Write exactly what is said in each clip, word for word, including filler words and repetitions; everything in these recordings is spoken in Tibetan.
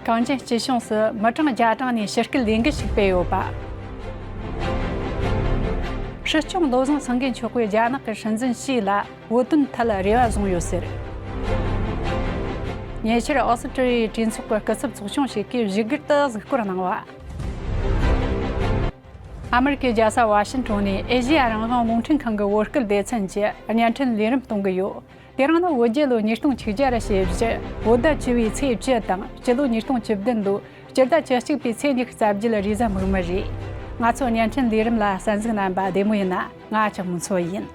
གངས་ཅན་སྐྱིད་གཤོངས་སུ་མི་གྲངས་བརྒྱ་གྲངས་ནས་ཕྱིར་སྐྱོད་ལས་འགུལ་ཞིག་སྤེལ་ཡོད་པ། སྲིད་སྐྱོང་བློ་བཟང་སེང་གེ་མཆོག་གིས་རྒྱ་ནག་གི་སྲིད་འཛིན་ཞི་ལ་བོད་དོན་ཐད་རེ་བ་བཟུང་ཡོད་ཟེར། ཉེ་ཆར་ཨོ་སི་ཀྲི་ལི་ཡའི་གྲོས་ཚོགས་ཀྱི་སྐུ་ཚབ་ཚོགས་ཆུང་ཞིག་གིས་བཞུགས་སྒར་དུ་གཟིགས་སྐོར་གནང་བ། ཨ་མེ་རི་ཀའི་རྒྱལ་ས་ཝ་ཤིང་ཏོན་ནས་ཨེ་ཤེ་ཡ་རང་དབང་རླུང་འཕྲིན་ཁང་གི་བོད་སྐད་སྡེ་ཚན་གྱིས་བརྙན་འཕྲིན་ལས་རིམ་གཏོང་གི་ཡོད། དེ་རིང་ནི་བོད་རྒྱལ་ལོ་ཉིས་སྟོང་ཆིག་བརྒྱ་ར་ཞེ་བཞི། བོད་ཟླ་བཅུ་བའི་ཚེས་བཅུ་དང་སྤྱི་ལོ་ཉིས་སྟོང་བཅུ་བདུན་ལོའི་སྤྱི་ཟླ་བཅུ་གཅིག་པའི་ཚེས་ཉི་ཤུ་རྩ་བརྒྱད་རེས་གཟའ་མིག་དམར་རེད། ང་ཚོ་བརྙན་འཕྲིན་ལས་རིམ་ལ་གསན་གཟིགས་རྣམ་པ་བདེ་མོ་ཡིན་ན། ང་ལྕགས་མོ་མཚོ་ཡིན།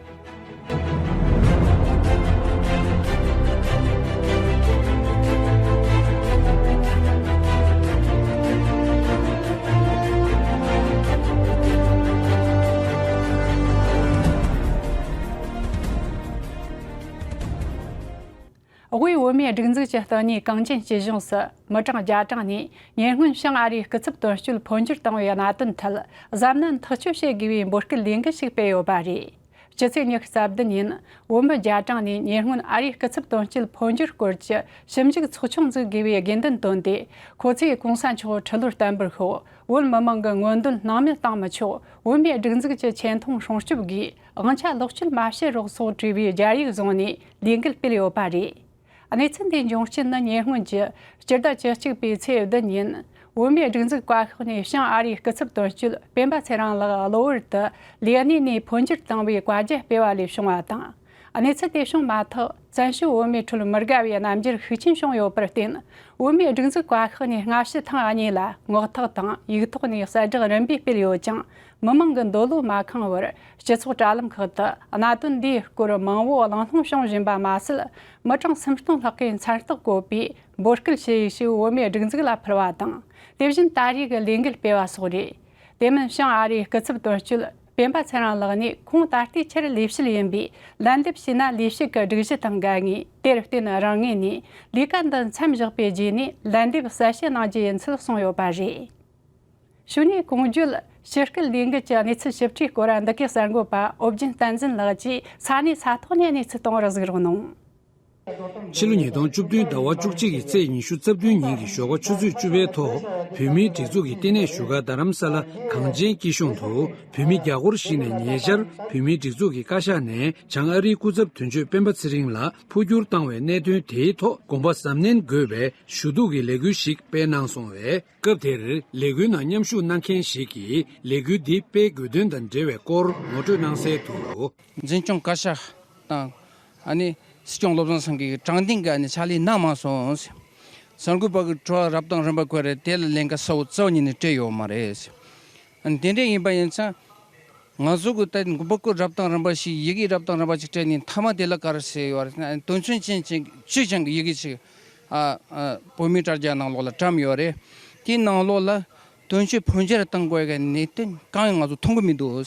དབུས་བོད་མིའི་སྒྲིག་འཛུགས་ཀྱི་བསྟི་གནས་གངས་ཅན་སྐྱིད་གཤོངས་སུ་མི་གྲངས་བརྒྱ་གྲངས་ནས་ཉེ་སྔོན་བྱང་ཨ་རིའི་སྐུ་ཚབ་དོན་གཅོད་འཕོ་འགྱུར་བཏང་བའི་གནད་དོན་ཐད་གཟབ་ནན་ཐག་གཅོད་བྱེད་དགོས་པའི་འབོད་སྐུལ་ལས་འགུལ་ཞིག་སྤེལ་ཡོད་པ་རེད། སྤྱི་ཚེས་ཉི་ཤུ་རྩ་བདུན་ཉིན་བོད་མི་བརྒྱ་གྲངས་ནས་ཉེ་སྔོན་ཨ་རིའི་སྐུ་ཚབ་དོན་གཅོད་འཕོ་འགྱུར་སྐོར་གྱི་ཞིབ་འཇུག་ཚོགས་ཆུང་འཛུགས་དགོས་པའི་དགོས་འདུན་བཏོན་ཏེ། ཁོ་ཚོས་གོང་ས་མཆོག་ཁྲི་ལོར་བརྟན་པར་ཤོག་བོད་མི་མང་གི་མངོན་འདོད་སྣང་མེད་བཏང་མི་ཆོག་བོད་མིའི་སྒྲིག་འཛུགས་ཀྱི་ཆེ་མཐོང་སྲུང་སྐྱོབ་སྒོས་དབང་ཆ་ལོག་སྤྱོད་མ་བྱེད་རོགས་སོགས་བྲིས་པའི་རྒྱ་ཡིག་བཟུང་ནས་ལས་འགུལ་སྤེལ་ཡོད་པ་རེད། གནས་ཚུལ་འདིའི་འབྱུང་རྐྱེན་ནི་ཉེ་སྔོན་གྱི་སྤྱི་ཟླ་བཅུ་གཅིག་པའི་ཚེས་བདུན་ཉིན་བོད་མིའི་སྒྲིག་འཛུགས་བཀའ་ཤག་ནས་བྱང་ཨ་རིའི་སྐུ་ཚབ་དོན་གཅོད་སྤེན་པ་ཚེ་རིང་ལགས་གློ་བུར་དུ་ལས་གནས་ནས་འཕོ་འགྱུར་བཏང་བའི་བཀའ་རྒྱ་སྤེལ་བ་ལས་བྱུང་བ་དང་། གནས་ཚུལ་དེ་བྱུང་མ་ཐག་བཙན་བྱོལ་བོད་མིའི་ཁྲོད་མི་དགའ་བའི་རྣམ་འགྱུར་ཤུགས་ཆེན་བྱུང་ཡོད་པར་བརྟེན། བོད་མིའི་སྒྲིག་འཛུགས་བཀའ་ཤག་ནས་སྔ་ཕྱི་ཐེངས་གཉིས་ལ་ངག་ཐོག་དང་ཡིག་ཐོག་ནས་གསལ་བསྒྲགས་རིམ་པས་སྤེལ་ཡོད་ཀྱང་། མི་མང་གི་འདོད་བློ་མ་ཁེངས་བར་སྤྱི་ཚོགས་དྲ་ལམ་ཁག་ཏུ་གནད་དོན་འདིའི་སྐོར་མང་བོ་གླེང་སློང་བྱུང་བཞིན་པ་མ་ཟད། མི་གྲངས་སུམ་སྟོང་ལྷག་གིས་མཚན་རྟགས་བཀོད་པའི་འབོད་སྐུལ་བྱེད་ཡིག་ཞིག་བོད་མིའི་སྒྲིག་འཛུགས་ལ་ཕུལ་བ་དང་། དེ་བཞིན་ད་རེས་ཀྱི་ལས་འགུལ་སྤེལ་བ་སོགས་རེད། དེ་མིན་བྱང་ཨ་རིའི་སྐུ་ཚབ་དོན་གཅོད་སྤེན་པ་ཚེ་རིང་ལགས་ནས་ཁོང་ད་ལྟའི་ཆར་ལས་བྱེད་ཡིན་པས། ལན་འདེབས་བྱས་ན་ལས་བྱེད་ཀྱི་སྒྲིག་གཞི་དང་འགལ་ངེས། དེར་བརྟེན་རང་ངོས་ནས་ལས་ཀ་འདི་མཚམས་བཞག་པའི་རྗེས་ནས་ལན་འདེབས་གསལ་བཤད་གནང་རྒྱུ་ཡིན་ཚུལ་གསུངས་ཡོད་པ་རེད། ཞུ་ནས་གོང་བརྗོད་ཕྱིར་སྐྱོད་ལས་འགུལ་གྱི་གནས་ཚུལ་ཞིབ་ཕྲའི་སྐོར་འདི་གའི་གསར་འགོད་པ་ཨོ་རྒྱན་བསྟན་འཛིན་ལགས་ཀྱིས་ས་གནས་ས་ཐོག་ནས་གནས་ཚུལ་གཏོང་བར་གཟིགས་རོགས་གནང་། ཕྱི་ལོ་ཉིས་སྟོང་བཅུ་བདུན་ཟླ་བ་བཅུ་གཅིག་གི་ཚེས་ཉི་ཤུ་རྩ་བདུན་ཉིན་གྱི་ཞོགས་པ་ཆུ་ཚོད་བཅུ་པའི་ཐོག་བོད་མིའི་སྒྲིག་འཛུགས་ཀྱི་ལྟེ་གནས་བཞུགས་སྒར་རྡ་རམ་ས་ལ་གངས་ཅན་སྐྱིད་གཤོངས་དུ་བོད་མི་བརྒྱ་སྐོར་ཞིག་ནས་ཉེ་ཆར་བོད་མིའི་སྒྲིག་འཛུགས་ཀྱི་བཀའ་ཤག་ནས་བྱང་ཨ་རིའི་སྐུ་ཚབ་དོན་གཅོད་སྤེན་པ་ཚེ་རིང་ལ་འཕོ་འགྱུར་བཏང་བའི་གནད་དོན་དེའི་ཐོག་དགོངས་པ་གཟབ་ནན་དགོས་པའི་ཞུ་གཏུག་གི་ལས་འགུལ་ཞིག་སྤེལ་གནང་སོང་བས། སྐབས་དེར་ལས་འགུལ་ནང་མཉམ་ཞུགས་གནང་མཁན་ཞིག་གིས་ལས་འགུལ་འདི་སྤེལ་དགོས་དོན་དང་འབྲེལ་བའི་སྐོར་ངོ་སྤྲོད་གནང་གསལ་དུ། འཛིན་སྐྱོང་བཀའ་ཤག་དང་། ཨ་ནི་སྲིད་སྐྱོང་བློ་བཟང་སེང་གེ་གིས་དྲང་བདེན་གྱི་ཨ་ནི་ཕྱག་ལས་གནང་མ་སོང་ཟེར། གསར་འགོད་པ་གི་དྲི་བ་རབ་དང་རིམ་པ་བཀོད་རེད། དེ་ལ་ལན་ག་གསལ་བོ་རྩ་བ་ཉིད་ནས་སྤྲད་ཡོད་མ་རེད་ཟེར། ཨ་ནི་དེ་འདྲ་ཡིན་པ་ཡིན་ཙང་། ང་ཚོ་གི་ད་འགོ་པ་ཀོ་རབ་དང་རིམ་པ་ཞིག་ཡི་གེ་རབ་དང་རིམ་པ་ཞིག་སྤྲད་ནས་མཐའ་མ་དེ་ལ་ག་རེ་ཟེར་ཡོད་རེད་ཟེར་ན། དོན་ཚན་ཅན་ཅན་གཅིག་ཅན་གྱི་ཡི་གེ་ཞིག་ཨ་ཨ་བོད་མིའི་དྲ་རྒྱ་ནང་ལོགས་ལ་བཀྲམ་ཡོད་རེད། དེའི་ནང་ལོགས་ལ་དོན་གཅོད་འཕོ་འགྱུར་བཏང་དགོས་ཀྱི་གནད་དོན་གང་ཡང་ང་ཚོ་མཐོང་གི་མི་འདུག་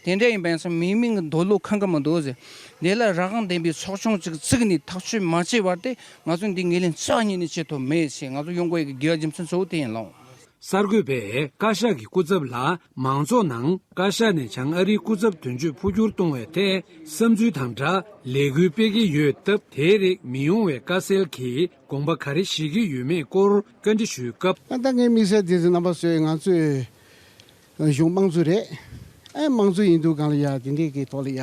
ཟེར། དེ་འདྲ་ཡིན་པ་ཡིན་ཙང་མི་མང་གི་འདོད་བློ་ཁེངས་ཀྱི་མི་འདུག་ཟེར། དེ་ལ་རང་དབང་ལྡན་པའི་ཚོགས་ཆུང་ཅིག་བཙུགས་ནས་ཐག་གཅོད་མ་བྱས་བར་དེ་ང་ཚོ་འདི་ངོས་ལེན་རྩ་བ་ཉིད་ནས་བྱེད་ཐུབ་མེད་ཟེར། ང་ཚོ་ཡོང་དགོས་ཀྱི་དགོས་པ་རྒྱུ་མཚན་གཙོ་བོ་དེ་ཡིན་ལགས། གསར་འགོད་པས་བཀའ་ཤག་གི་སྐུ་ཚབ་ལ་མང་ཚོགས་ནང་བཀའ་ཤག་ནས་བྱང་ཨ་རིའི་སྐུ་ཚབ་དོན་གཅོད་འཕོ་འགྱུར་གཏོང་བའི་ཐད་བསམ་ཚུལ་དང་སྦྲགས་ལས་འགུལ་སྤེལ་གྱི་ཡོད་སྟབས། དེའི་རིགས་མི་ཡོང་བའི་དཀའ་སེལ་གྱི་དགོངས་པ་ག་རེ་བཞེས་ཀྱི་ཡོད་མེད་སྐོར་བཀའ་འདྲི་ཞུས་སྐབས། ད་ངའི་དམིགས་བསལ་དེ་ཚོ་རྣམ་པ་ཚོས་ང་ཚོས་གཞུང་དམངས་གཙོ་རེད། ཨ་དམངས་གཙོ་ཡིན་དུས་གང་ལ་ཡ་དེ་འདྲས་ཀྱི་ཐོག་ལ་ཡ།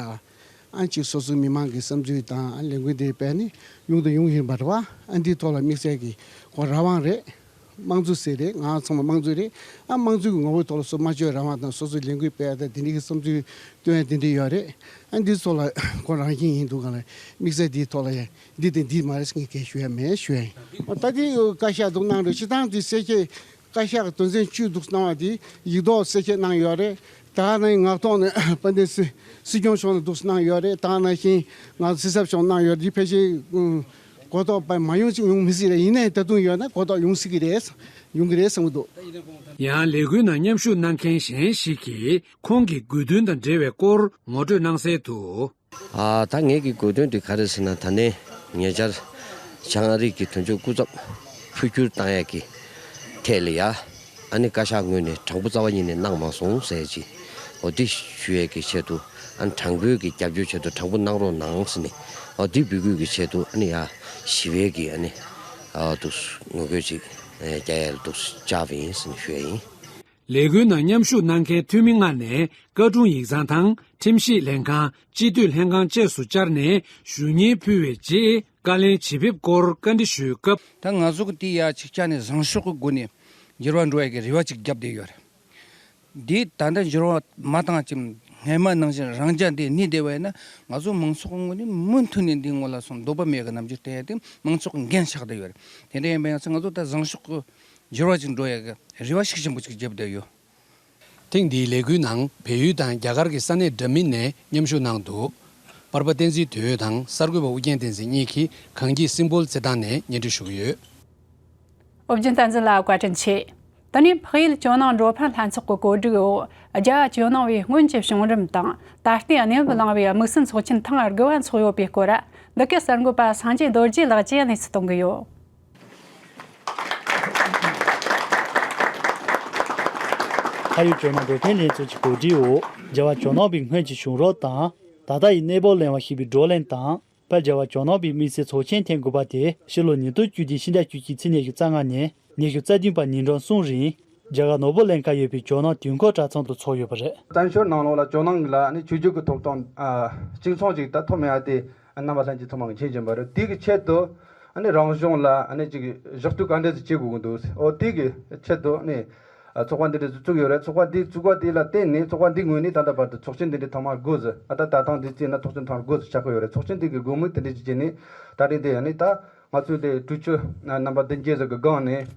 ཨ་ཅིག་སོ་སོའི་མི་མང་གི་བསམ་ཚུལ་དང་ཨ་ལས་འགུལ་འདི་སྤེལ་ནས་ཡོང་དང་ཡོང་བཞིན་པ་རེད་བ། ཨ་འདིའི་ཐོག་ལ་དམིགས་བསལ་གྱི་ཁོ་རང་དབང་རེད། དམངས་གཙོ་ཟེར་རེད། ང་ཚང་མ་དམངས་གཙོ་རེད། ཨ་དམངས་གཙོ་གི་ངོ་བོའི་ཐོག་ལ་སོ་སྨྲ་བརྗོད་རང་དབང་དང་སོ་སོའི་ལས་འགུལ་སྤེལ་ཡ་དང་དེ་འདྲའི་གི་བསམ་ཚུལ་སྟོན་ཡ་དེ་འདྲ་ཡོད་རེད། ཨ་འདིའི་ཐོག་ལ་ཁོ་རང་བཞིན་ཡིན་འདུག་ག་ལ་དམིགས་བསལ་འདིའི་ཐོག་ལ་ཡ་འདི་དང་འདི་མ་རེད་ཟེར་མཁན་གང་ཞུ་ཡ་མེད་ཞུ་ཡ་ཡིན། ད་འདི་བཀའ་ཤག་འདུག་གནང་རེད། སྤྱིར་བཏང་འདི་གསལ་བཤད། བཀའ་ཤག་གི་དོན་ཚན་བཅུ་འདུག་གནང་བ་དེ་ཡིག་ཐོག་གསལ་བཤད་གནང་ཡོད་རེད། ད་ག་ནང་ངག་ཐོག་ནས་དཔལ་ལྡན་སྲིད་སྲིད་སྐྱོང་མཆོག་ནས་འདུག་གནང་ཡོད་རེད། ད་ག་ནང་བཞིན་ང་ཚོ་སྲིད་ཚབ་མཆོག་གནང་ཡོད་རེད། དེ་ཕལ་ཆེར་གོ་རྟོགས་པ་མ་ཡོང་ཅིག་ཡོང་མི་སྲིད་རེད། ཡིན་ནའི་ད་དུང་ཡོད་ན་གོ་རྟོགས་ཡོང་སྲིད་ཀྱི་རེད། ཡོང་གི་རེད་བསམ་གྱི་འདུག། ཡང་ལས་འགུལ་ནང་མཉམ་ཞུགས་གནང་མཁན་གཞན་ཞིག་གིས་ཁོང་གི་དགོས་འདུན་དང་འབྲེལ་བའི་སྐོར་ངོ་སྤྲོད་གནང་གསལ་དུ། ཨ་ད་ངེད་ཀྱི་དགོས་འདུན་དེ་ག་རེ་ཟེར་ན། ད་ནས་ཉེ་ཆར་བྱང་ཨ་རི་གི་དོན་གཅོད་སྐུ་ཚབ་འཕོ་འགྱུར་བཏང་ཡས་ཀྱི་ཐད་ལ་ཡ། ཨ་ནི་བཀའ་ཤག་ངོས་ནས་དྲང་པོ་རྩ་བ་ཉིད་ནས་གནང་མ་སོང་ཟེར་ཅིག། འོ་འདི་ཞུ་ཡས་ཀྱི་ཆེད་དུ། ཨ་ནི་དྲང་པོའི་གི་རྒྱབ་སྐྱོར་ཆེད་དུ་དྲང་པོ་གནང་རོགས་གནང་ཟེར་ནས། འོ་འདི་འབོད་སྐུལ་གྱི་ཆེད་དུ་ཨ་ནི་ཡ་ཞི་བའི་གི་ཨ་ནི་ཨ་དུ་ངོ་རྒོལ་ཅིག་ རྒྱ་ཡལ་འདུག་བཅར་བ་ཡིན་ཟེར་ནས་ཞུ་ཡ་ཡིན། ལས་འགུལ་ནང་མཉམ་ཞུགས་གནང་མཁན་འཐུས་མི་ལྔ་ནས་བཀའ་དྲུང་ཡིག་ཚང་དང་ཁྲིམས་ཞིབ་ལྷན་ཁང་། སྤྱི་འཐུས་ལྷན་ཁང་བཅས་སུ་བཅར་ནས་ཞུ་སྙན་ཕུལ་བའི་རྗེས་བཀའ་ལན་ཇི་ཕེབས་སྐོར་བཀའ་འདྲི་ཞུས་སྐབས། ད་ང་ཚོ་གི་དེ་ཡ་ཆིག་ཆ་ནས་བཟང་ཕྱོགས་ཀྱི་སྒོ་ནས་འགྱུར་བ་འགྲོ་ཡ་གི་རེ་བ་ཅིག་བརྒྱབ་བསྡད་ཡོད་རེད། འདི་ད་ལྟ་འགྱུར་བ་མ་བཏང་ཅིང་སྔས་མ་ནང་བཞིན་རང་རྐྱ་འདི་གནས་བསྡད་པ་ཡིན་ན། ང་ཚོ་མང་ཚོགས་ངོས་ནས་མུ་མཐུད་ནས་འདིའི་ངོ་ལ་སོང་འདོད་པ་མེད་གི་རྣམ་འགྱུར་བསྟན་ཡ་དེ་མང་ཚོགས་ཀྱི་འགན་ཆགས་བསྡད་ཡོད་རེད། དེ་འདྲ་ཡིན་པ་ཡིན་ཙང་ང་ཚོ་ད་བཟང་ཕྱོགས་ཀྱི་འགྱུར་བ་ཅིག་འགྲོ་ཡ་གི་རེ་བ་ཤུགས་ཆེན་པོ་ཅིག་བརྒྱབ་བསྡད་ཡོད། ཐེངས་འདིའི་ལས་འགུལ་ནང་བལ་ཡུལ་དང་རྒྱ་གར་གྱི་ས་གནས་འདྲ་མིན་ནས་མཉམ་ཞུགས་གནང་འདུག་པར་པ་བསྟན་འཛིན་དོན་ཡོད་དང་གསར་འགོད་པ་ཨུ་རྒྱན་བསྟན་འཛིན་གཉིས་ཀྱིས་གངས་སྐྱིད་སིམ་པོལ་རྩེད་ཐང་ནས་སྙན་སྒྲོན་ཞུ་གི་ཡོད། ཨོ་རྒྱན་བསྟན་འཛིན་ལགས་བཀའ་དྲིན་ཆེ། དེ་ནས་འཕགས་ཡུལ་ཇོ་ནང་འགྲོ་ཕན་ལྷན་ཚོགས་ཀྱི་གོ་སྒྲིག་འོག་རྒྱ་ཇོ་ནང་བའི་སྔོན་གྱི་བྱུང་རིམ་དང་ད་ལྟའི་གནས་བབ་གླེང་བའི་དམིགས་བསལ་ཚོགས་ཆེན་ཐེངས་དགུ་པ་འཚོགས་ཡོད་པའི་སྐོར། འདི་གའི་གསར་འགོད་པ་སངས་རྒྱས་རྡོ་རྗེ་ལགས་ཀྱིས་གནས་ཚུལ་གཏོང་གི་ཡོད། འཕགས་ཡུལ་ཇོ་ནང་འགྲོ་ཕན་ལྷན་ཚོགས་ཀྱི་གོ་སྒྲིག་འོག་རྒྱ་གར་ཇོ་ནང་བའི་སྔོན་གྱི་བྱུང་རབས་དང་ད་ལྟ་ཡི་གནས་བབ་གླེང་བ་ཞེས་པའི་བགྲོ་གླེང་དང་། དཔལ་རྒྱལ་བ་ཇོ་ནང་པའི་དམིགས་བསལ་ཚོགས་ཆེན་ཐེངས་དགུ་པ་དེ་ཕྱི་ལོ་ཉིས་སྟོང་བཅུ་བདུན་ཕྱི་ཟླ་བཅུ་གཅིག་ཚེས་ཉི་ཤུ་རྩ་ལྔ་ནས་ཉི་ཤུ་རྩ་བདུན་བར་ཉིན་གྲངས་གསུམ་རིང་རྒྱ་གར་ནོར་བུ་གླིང་ཁ་ཡོད་པའི་ཇོ་ནང་དུས་འཁོར་གྲྭ་ཚང་དུ་འཚོགས་ཡོད་པ་རེད། བཙན་བྱོལ་ནང་ལོགས་ལ་ཇོ་ནང་ལ་ནི་ཆོས་བརྒྱུད་ཀྱི་ཐོབ་ཐང་ཨ་གཅིག་མཚུངས་ཅིག་ད་ཐོབ་མེད་ཡ་དེ་རྣམ་པ་ལྷན་རྒྱས་ཚང་མ་གིས་མཁྱེན་གྱིན་པ་རེད། དེ་གི་ཆེད་དུ་ཨ་ནི་རང་གཞུང་ལ་ཨ་ནི་ཅིག་ཞུ་གཏུག་ག་འདྲ་ཞིག་བྱེད་དགོས་ཀྱི་འདུག་འོ་དེ་གི་ཆེད་དུ་ཨ་ནི། ཚོགས་པ་འདི་འདྲ་ཞིག་བཙུགས་ཡོད་རེད། ཚོགས་པ་འདི་བཙུགས་པ་དེ་ལ་བརྟེན་ནས་ཚོགས་པ་འདི་ངོས་ནས་ད་ལྟ་བར་དུ་ཚོགས་ཆེན་འདི་འདྲའི་ཐོག་མར་དགོས་ཟེར། ཨ་ད་ད་ཐེངས་འདི་བརྩིས་ན་ཚོགས་ཆེན་ཐོག་མར་དགོས་ཟེར་ཆགས་ཀྱི་ཡོད་རེད། ཚོགས་ཆེན་འདི་གི་དགོས་དམིགས་དེ་འདྲ་ཞིག་བྱས་ནས་ད་རེས་འདི་ཨ་ནི་ད་ང་ཚོའི་དེ་གྲོས་ཆོད་རྣམ་པ་བདུན་བརྒྱད་ཟེར་གི་སྒང་ནས་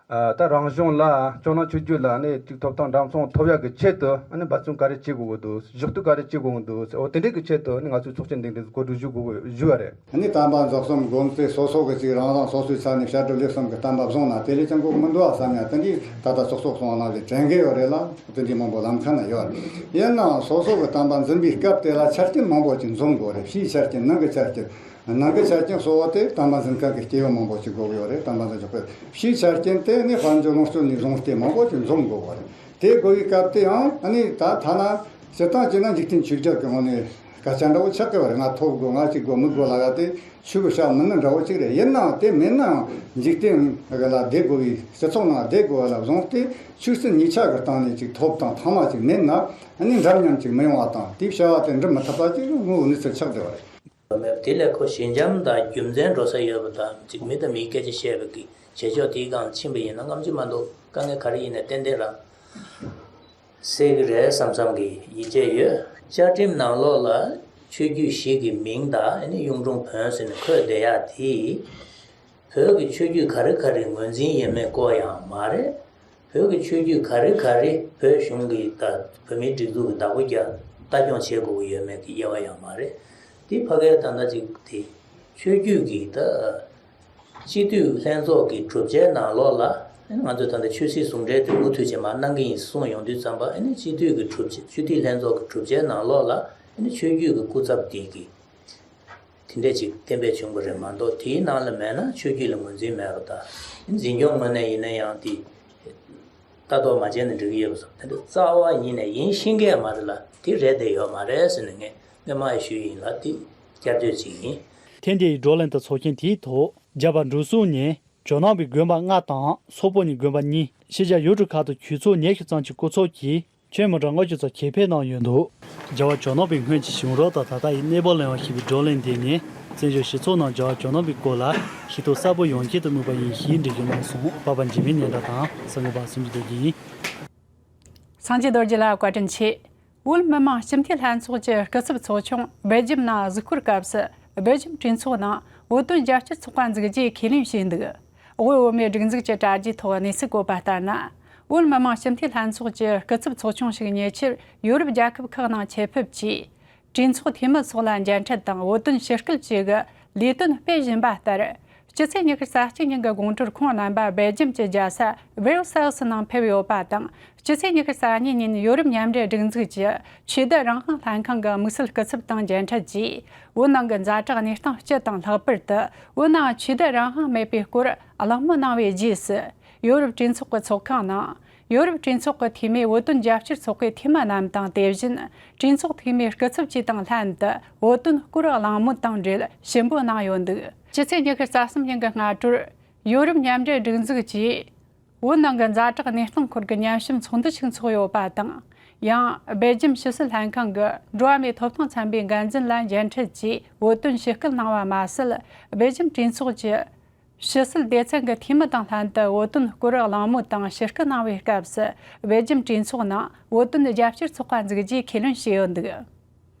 ཨ་ད་རང་གཞུང་ལ་ཇོ་ནང་ཆོས་བརྒྱུད་ལ་ཨ་ནི་ཅིག་ཐོབ་ཐང་འདྲ་མཚུངས་ཐོབ་ཡག་གི་ཆེད་དུ་ཨ་ནི་འབད་བརྩོན་ག་རེ་བྱེད་དགོས་ཀྱི་འདུག་ཞུ་གཏུག་ག་རེ་བྱེད་དགོས་ཀྱི་འདུག་འོ་དེ་འདྲའི་གི་ཆེད་དུ་ཨ་ནི་ང་ཚོའི་ཚོགས་ཆེན་འདི་འདྲ་གོ་སྒྲིག་ཞུ་དགོས་ཀྱི་ཞུ་བ་རེད། ཨ་ནི་བསྟན་པ་འཛུགས་གསུམ་སྒོམ་རྩིས་སོ་སོ་གི་ཅིག་རང་རང་སོ་སོའི་ཆ་ནས་བཤད་སྒྲུབ་ལས་གསུམ་གྱི་བསྟན་པ་བཟུང་ན་དེ་ལས་ཀྱང་གོ་མི་འདུག་བསམ་ཡ་དེ་འདྲའི་ད་ལྟ་ཚོགས་གཙོ་གསུང་བ་ནང་ལས་དྲན་གྱི་ཡོད་རེད་ལ། དེ་འདྲའི་མང་པོ་ལམ་ཁ་ན་ཡོད་རེད། ཡིན་ནའང་སོ་སོ་གི་བསྟན་པ་འཛིན་པའི་སྐབས་དེ་ལ་ཆ་རྐྱེན་མང་པོ་ཅིག་འཛོམས་དགོས་རེད། ཕྱིའི་ཆ་རྐྱེན་ནང་གི་ཆ་རྐྱེན། ནང་གི་ཆ་རྐྱེན་གཙོ་བོ་དེ་བསྟན་པ་འཛིན་མཁན་གྱི་སྐྱེས་བུ་མང་པོ་ཅིག་དགོས་ཀྱི་ཡོད་རེད། བསྟན་པ་འཛིན་ཆོག་པའི་ཕྱིའི་ཆ་རྐྱེན་དེ་ནི་དཔལ་འབྱོར་ལོངས་སྤྱོད་ནས་བཟུང་སྟེ་མང་པོ་ཅིག་འཛོམས་དགོས་པ་རེད། དེ་དགོས་པའི་སྐབས་དེའང་ཨ་ནི་ད་ཐ་ན་སྤྱིར་བཏང་བྱས་ན་འཇིག་རྟེན་ཆོས་བརྒྱད་ཀྱི་ངོས་ནས་སྐད་ཆ་འདྲ་བོ་ཆགས་ཀྱི་བ་རེད། ང་ཐོབ་དགོས། ང་གཅིག་དགོས། མི་དགོས་ལབ་ཡ་དེ་ཆོས་ཀྱི་བྱ་མིན་ནི་འདྲ་བོ་གཅིག་རེད། ཡིན་ནའང་དེ་མིན་ནའང་འཇིག་རྟེན་ལ་བསྡད་དགོས་པའི་སྤྱི་ཚོགས་ནང་བསྡད་དགོས་པ་ལ་བཟུང་སྟེ་ཆོས་སྲིད་གཉིས་ཆ་གི་སྟེང་ནས་ཅིག་ཐོབ་དང་ཐང་མ་ཅིག་མེད་ན་ཨ་ནི་འདྲ་མཉམ་ཅིག་མི་ཡོང་བ་དང་། དེའི་བྱ་བ་དེ་འགྲུབ་མི་ཐུབ་པ་ཅིག་དངོས་པོའི་གནས་ཚུལ་ཆགས་བསྡད་པ་རེད། དེ་ལས་ཁོ་ཞི་འཇམ་དང་རྒྱུ་མཚན་འགྲོ་ས་ཡོད་པ་དང་ཅིག་མི་དང་མིའི་སྐད་ཆ་བཤད་པའི་གི་བྱེད་ཕྱོགས་དེའི་སྒང་ཕྱིན་པ་ཡིན་ན་རྔམ་གྱི་མ་འདུག་དཀའ་ངལ་ག་རེ་ཡིན་ན་ཏན་ཏན་རང་སེལ་གི་རེད་བསམ་བསམ་གི་ཡིད་ཆེས་ཡོད། བཅའ་ཁྲིམས་ནང་ལོགས་ལ་ཆོས་བརྒྱུད་བཞི་གི་མིང་དང་ཨ་ནི་གཡུང་དྲུང་བོན་ཟེར་ནས་འཁོད་བསྡད་ཡག་དེ་བོད་ཀྱི་ཆོས་བརྒྱུད་ག་རེ་ག་རེ་ངོས་འཛིན་ཡོད་མེད་སྐོར་ཡང་མ་རེད། བོད་ཀྱི་ཆོས་བརྒྱུད་ག་རེ་ག་རེ་བོད་གཞུང་གིས་ད་བོད་མིའི་སྒྲིག་འཛུགས་ཀྱི་བདག་པོ་རྒྱག་ལྟ་སྐྱོང་བྱེད་དགོས་ཀྱི་ཡོད་མེད་ཀྱི་དབྱེ་བ་ཡང་མ་རེད། དེ་ཕ་གིར་ད་ལྟ་ཅིག་དེ་ཆོས་བརྒྱུད་ཀྱི་ད་སྤྱི་འཐུས་ལྷན་ཚོགས་ཀྱི་གྲུབ་ཆའི་ནང་ལོགས་ལ་ང་ཚོས་ད་ལྟ་ཆོས་སྲིད་ཟུང་འབྲེལ་དེ་མུ་མཐུད་བྱས་མར་གནང་གི་ཡིན་གསུངས་ཡོང་དུས་ཙམ་པ་ཨ་ནི་སྤྱི་འཐུས་ཀྱི་གྲུབ་ཆ་སྤྱི་འཐུས་ལྷན་ཚོགས་ཀྱི་གྲུབ་ཆའི་ནང་ལོགས་ལ་ཨ་ནི་ཆོས་བརྒྱུད་ཀྱི་སྐུ་ཚབ་དེ་གི་དེ་འདྲས་ཅིག་གཏན་འབེབས་བྱུང་བ་རེད་མ་གཏོགས་དེའི་ནང་ལ་མེད་ན་ཆོས་བརྒྱུད་ལ་ངོས་འཛིན་མེད་པ་དང་། འཛིན་སྐྱོང་ངོས་ནས་ཡིན་ན་ཡང་དེ་ལྟ་རྟོག་མ་བྱས་ན་འགྲིག་གི་ཡོད་པ་སོགས་དེ་འདྲ་རྩ་བ་ཉིད་ནས་ཡིན་ཤེས་ཀྱི་མ་རེད་ལ། དེ་རེད་དེ་ཡོད་མ་རེད་ཟེར་ནས་ངས་སྔོན་མ་ཡང་ཞུས་ཡིན་ལ། དེ་བསྐྱར་ཟློས་ཅིག་ཡིན། ཐེངས་འདིའི་བགྲོ་གླེང་དང་ཚོགས་ཆེན་དེའི་ཐོག་རྒྱ་བལ་འབྲུག་གསུམ་ནས་ཇོ་ནང་པའི་དགོན་པ་ལྔ་དང་སོག་པོ་ནས་དགོན་པ་གཉིས། ཕྱི་རྒྱལ་ཡུལ་གྲུ་ཁག་ཏུ་ཆོས་ཚོགས་ཉི་ཤུ་ཙམ་གྱི་སྐུ་ཚབ་ཀྱིས། ཁྱོན་མི་གྲངས་ལྔ་བཅུ་ཙམ་ཆེད་ཕེབས་གནང་ཡོད་འདུག་རྒྱ་བལ་ཇོ་ནང་པའི་སྔོན་གྱི་བྱུང་རབས་དང་ད་ལྟ་ཡི་གནས་བབ་གླེང་བ་ཞེས་པའི་བགྲོ་གླེང་འདི་ནི་བཙན་བྱོལ་སྤྱི་ཚོགས་ནང་རྒྱ་བལ་ཇོ་ནང་པའི་སྐོར་ལ་ཤེས་རྟོགས་གསལ་པོ་ཡོང་ཆེད་དུ་དམིགས་པ་ཡིན་ཞེས་འགྲེལ་བརྗོད་གནང་སོང་། པ་པ་འཇིགས་མེད་ཉན་བྲག་དང་གསར་འགོད་པ་སུམ་ཅུ་སྟོད་ཀྱི་ཡིན། སངས་རྒྱས་རྡོ་རྗེ་ལ་བཀའ་དྲིན་ཆེ། བོད་མི་མང་སྤྱི་འཐུས་ལྷན་ཚོགས་ཀྱི་སྐུ་ཚབ་ཚོགས་ཆུང་སྦེལ་ཇམ་ནང་གཟིགས་སྐོར་སྐབས་སུ་སྦེལ་ཇམ་གྲོས་ཚོགས་ནང་བོད་དོན་རྒྱབ་སྐྱོར་ཚོགས་པ་འཛུགས་རྒྱུའི་ཁས་ལེན་བྱས་འདུག་དབུས་བོད་མིའི་སྒྲིག་འཛུགས་ཀྱི་དྲ་རྒྱའི་ཐོག་གནས་ཚུལ་བཀོད་པ་ལྟར་ན། བོད་མི་མང་སྤྱི་འཐུས་ལྷན་ཚོགས་ཀྱི་སྐུ་ཚབ་ཚོགས་ཆུང་ཞིག་ཉེ་ཆར་ཡོ་རོབ་རྒྱལ་ཁབ་ཁག་ནང་ཆེད་ཕེབས་ཀྱིས། གྲོས་ཚོགས་འཐུས་མི་སོགས་ལ་མཇལ་འཕྲད་དང་བོད་དོན་ཞི་སྐུལ་བཅས་ཀྱི་ལས་དོན་སྤེལ་བཞིན་པ་ལྟར། སྤྱི་ཚེས་ཉི་ཤུ་རྩ་གཅིག་ཉིན་གྱི་དགོང་དྲོར་ཁོང་རྣམ་པ་སྦེལ་ཇམ་གྱི་རྒྱལ་ས་བེར་སེལ་སི་ནང་ཕེབས་ཡོད་པ་དང་། སྤྱི་ཚེས་ཉི་ཤུ་རྩ་གཉིས་ཉིན་ཡོ་རོབ་མཉམ་འབྲེལ་སྒྲིག་འཛུགས་ཀྱི་ཆོས་དད་རང་དབང་ལྷན་ཁང་གི་དམིགས་བསལ་སྐུ་ཚབ་དང་མཇལ་འཕྲད་ཀྱིས། བོད་ནང་གི་ཛ་དྲག་གནས་སྟངས་སྤྱི་དང་ལྷག་པར་དུ་བོད་ནང་ཆོས་དད་རང་དབང་མེད་པའི་སྐོར་གླེང་མོལ་གནང་བའི་རྗེས་སུ། ཡོ་རོབ་གྲོས་ཚོགས་ཀྱི་ཚོགས་ཁང་ནང་། ཡོ་རོབ་གྲོས་ཚོགས་ཀྱི་འཐུས་མིའི་བོད་དོན་རྒྱབ་སྐྱོར་ཚོགས་པའི་འཐུས་མི་རྣམས་དང་དེ་བཞིན་གྲོས་ཚོགས་འཐུས་མིའི་སྐུ་ཚབ་བཅས་དང་ལྷན་དུ་བོད་དོན་སྐོར་གླེང་མོལ་དང་འབྲེལ་ཞིབ་འབོད་གནང་ཡོད་འདུག་སྤྱི་ཚེས་ཉི་ཤུ་རྩ་གསུམ་ཉིན་གྱི་སྔ་དྲོར་ ཡོ་རོབ་མཉམ་འབྲེལ་སྒྲིག་འཛུགས་ཀྱིས་བོད་ནང་གི་ཛ་དྲག་གནས་སྟངས་སྐོར་གྱི་མཉམ་ཞིབ་ཚོགས་འདུ་ཞིག་འཚོགས་ཡོད་པ་དང་། ཡང་སྦེལ་ཇམ་ཕྱི་སྲིད་ལྷན་ཁང་གི་འགྲོ་བ་མིའི་ཐོབ་ཐང་ཚན་པའི་འགན་འཛིན་ལ་མཇལ་འཕྲད་ཀྱིས་བོད་དོན་ཞུ་སྐུལ་གནང་བ་མ་ཟད། སྦེལ་ཇམ་གྲོས་ཚོགས་ཀྱི་ཕྱི་སྲིད་སྡེ་ཚན་གྱི་འཐུས་མི་དང་ལྷན་དུ་བོད་དོན་སྐོར་གླེང་མོལ་དང་ཞུ་སྐུལ་གནང་བའི་སྐབས་སུ། སྦེལ་ཇམ་གྲོས་ཚོགས་ནང་བོད་དོན་རྒྱབ་སྐྱོར་ཚོགས་པ་འཛུགས་རྒྱུའི་ཁས་ལེན་བྱས་ཡོད་འདུག།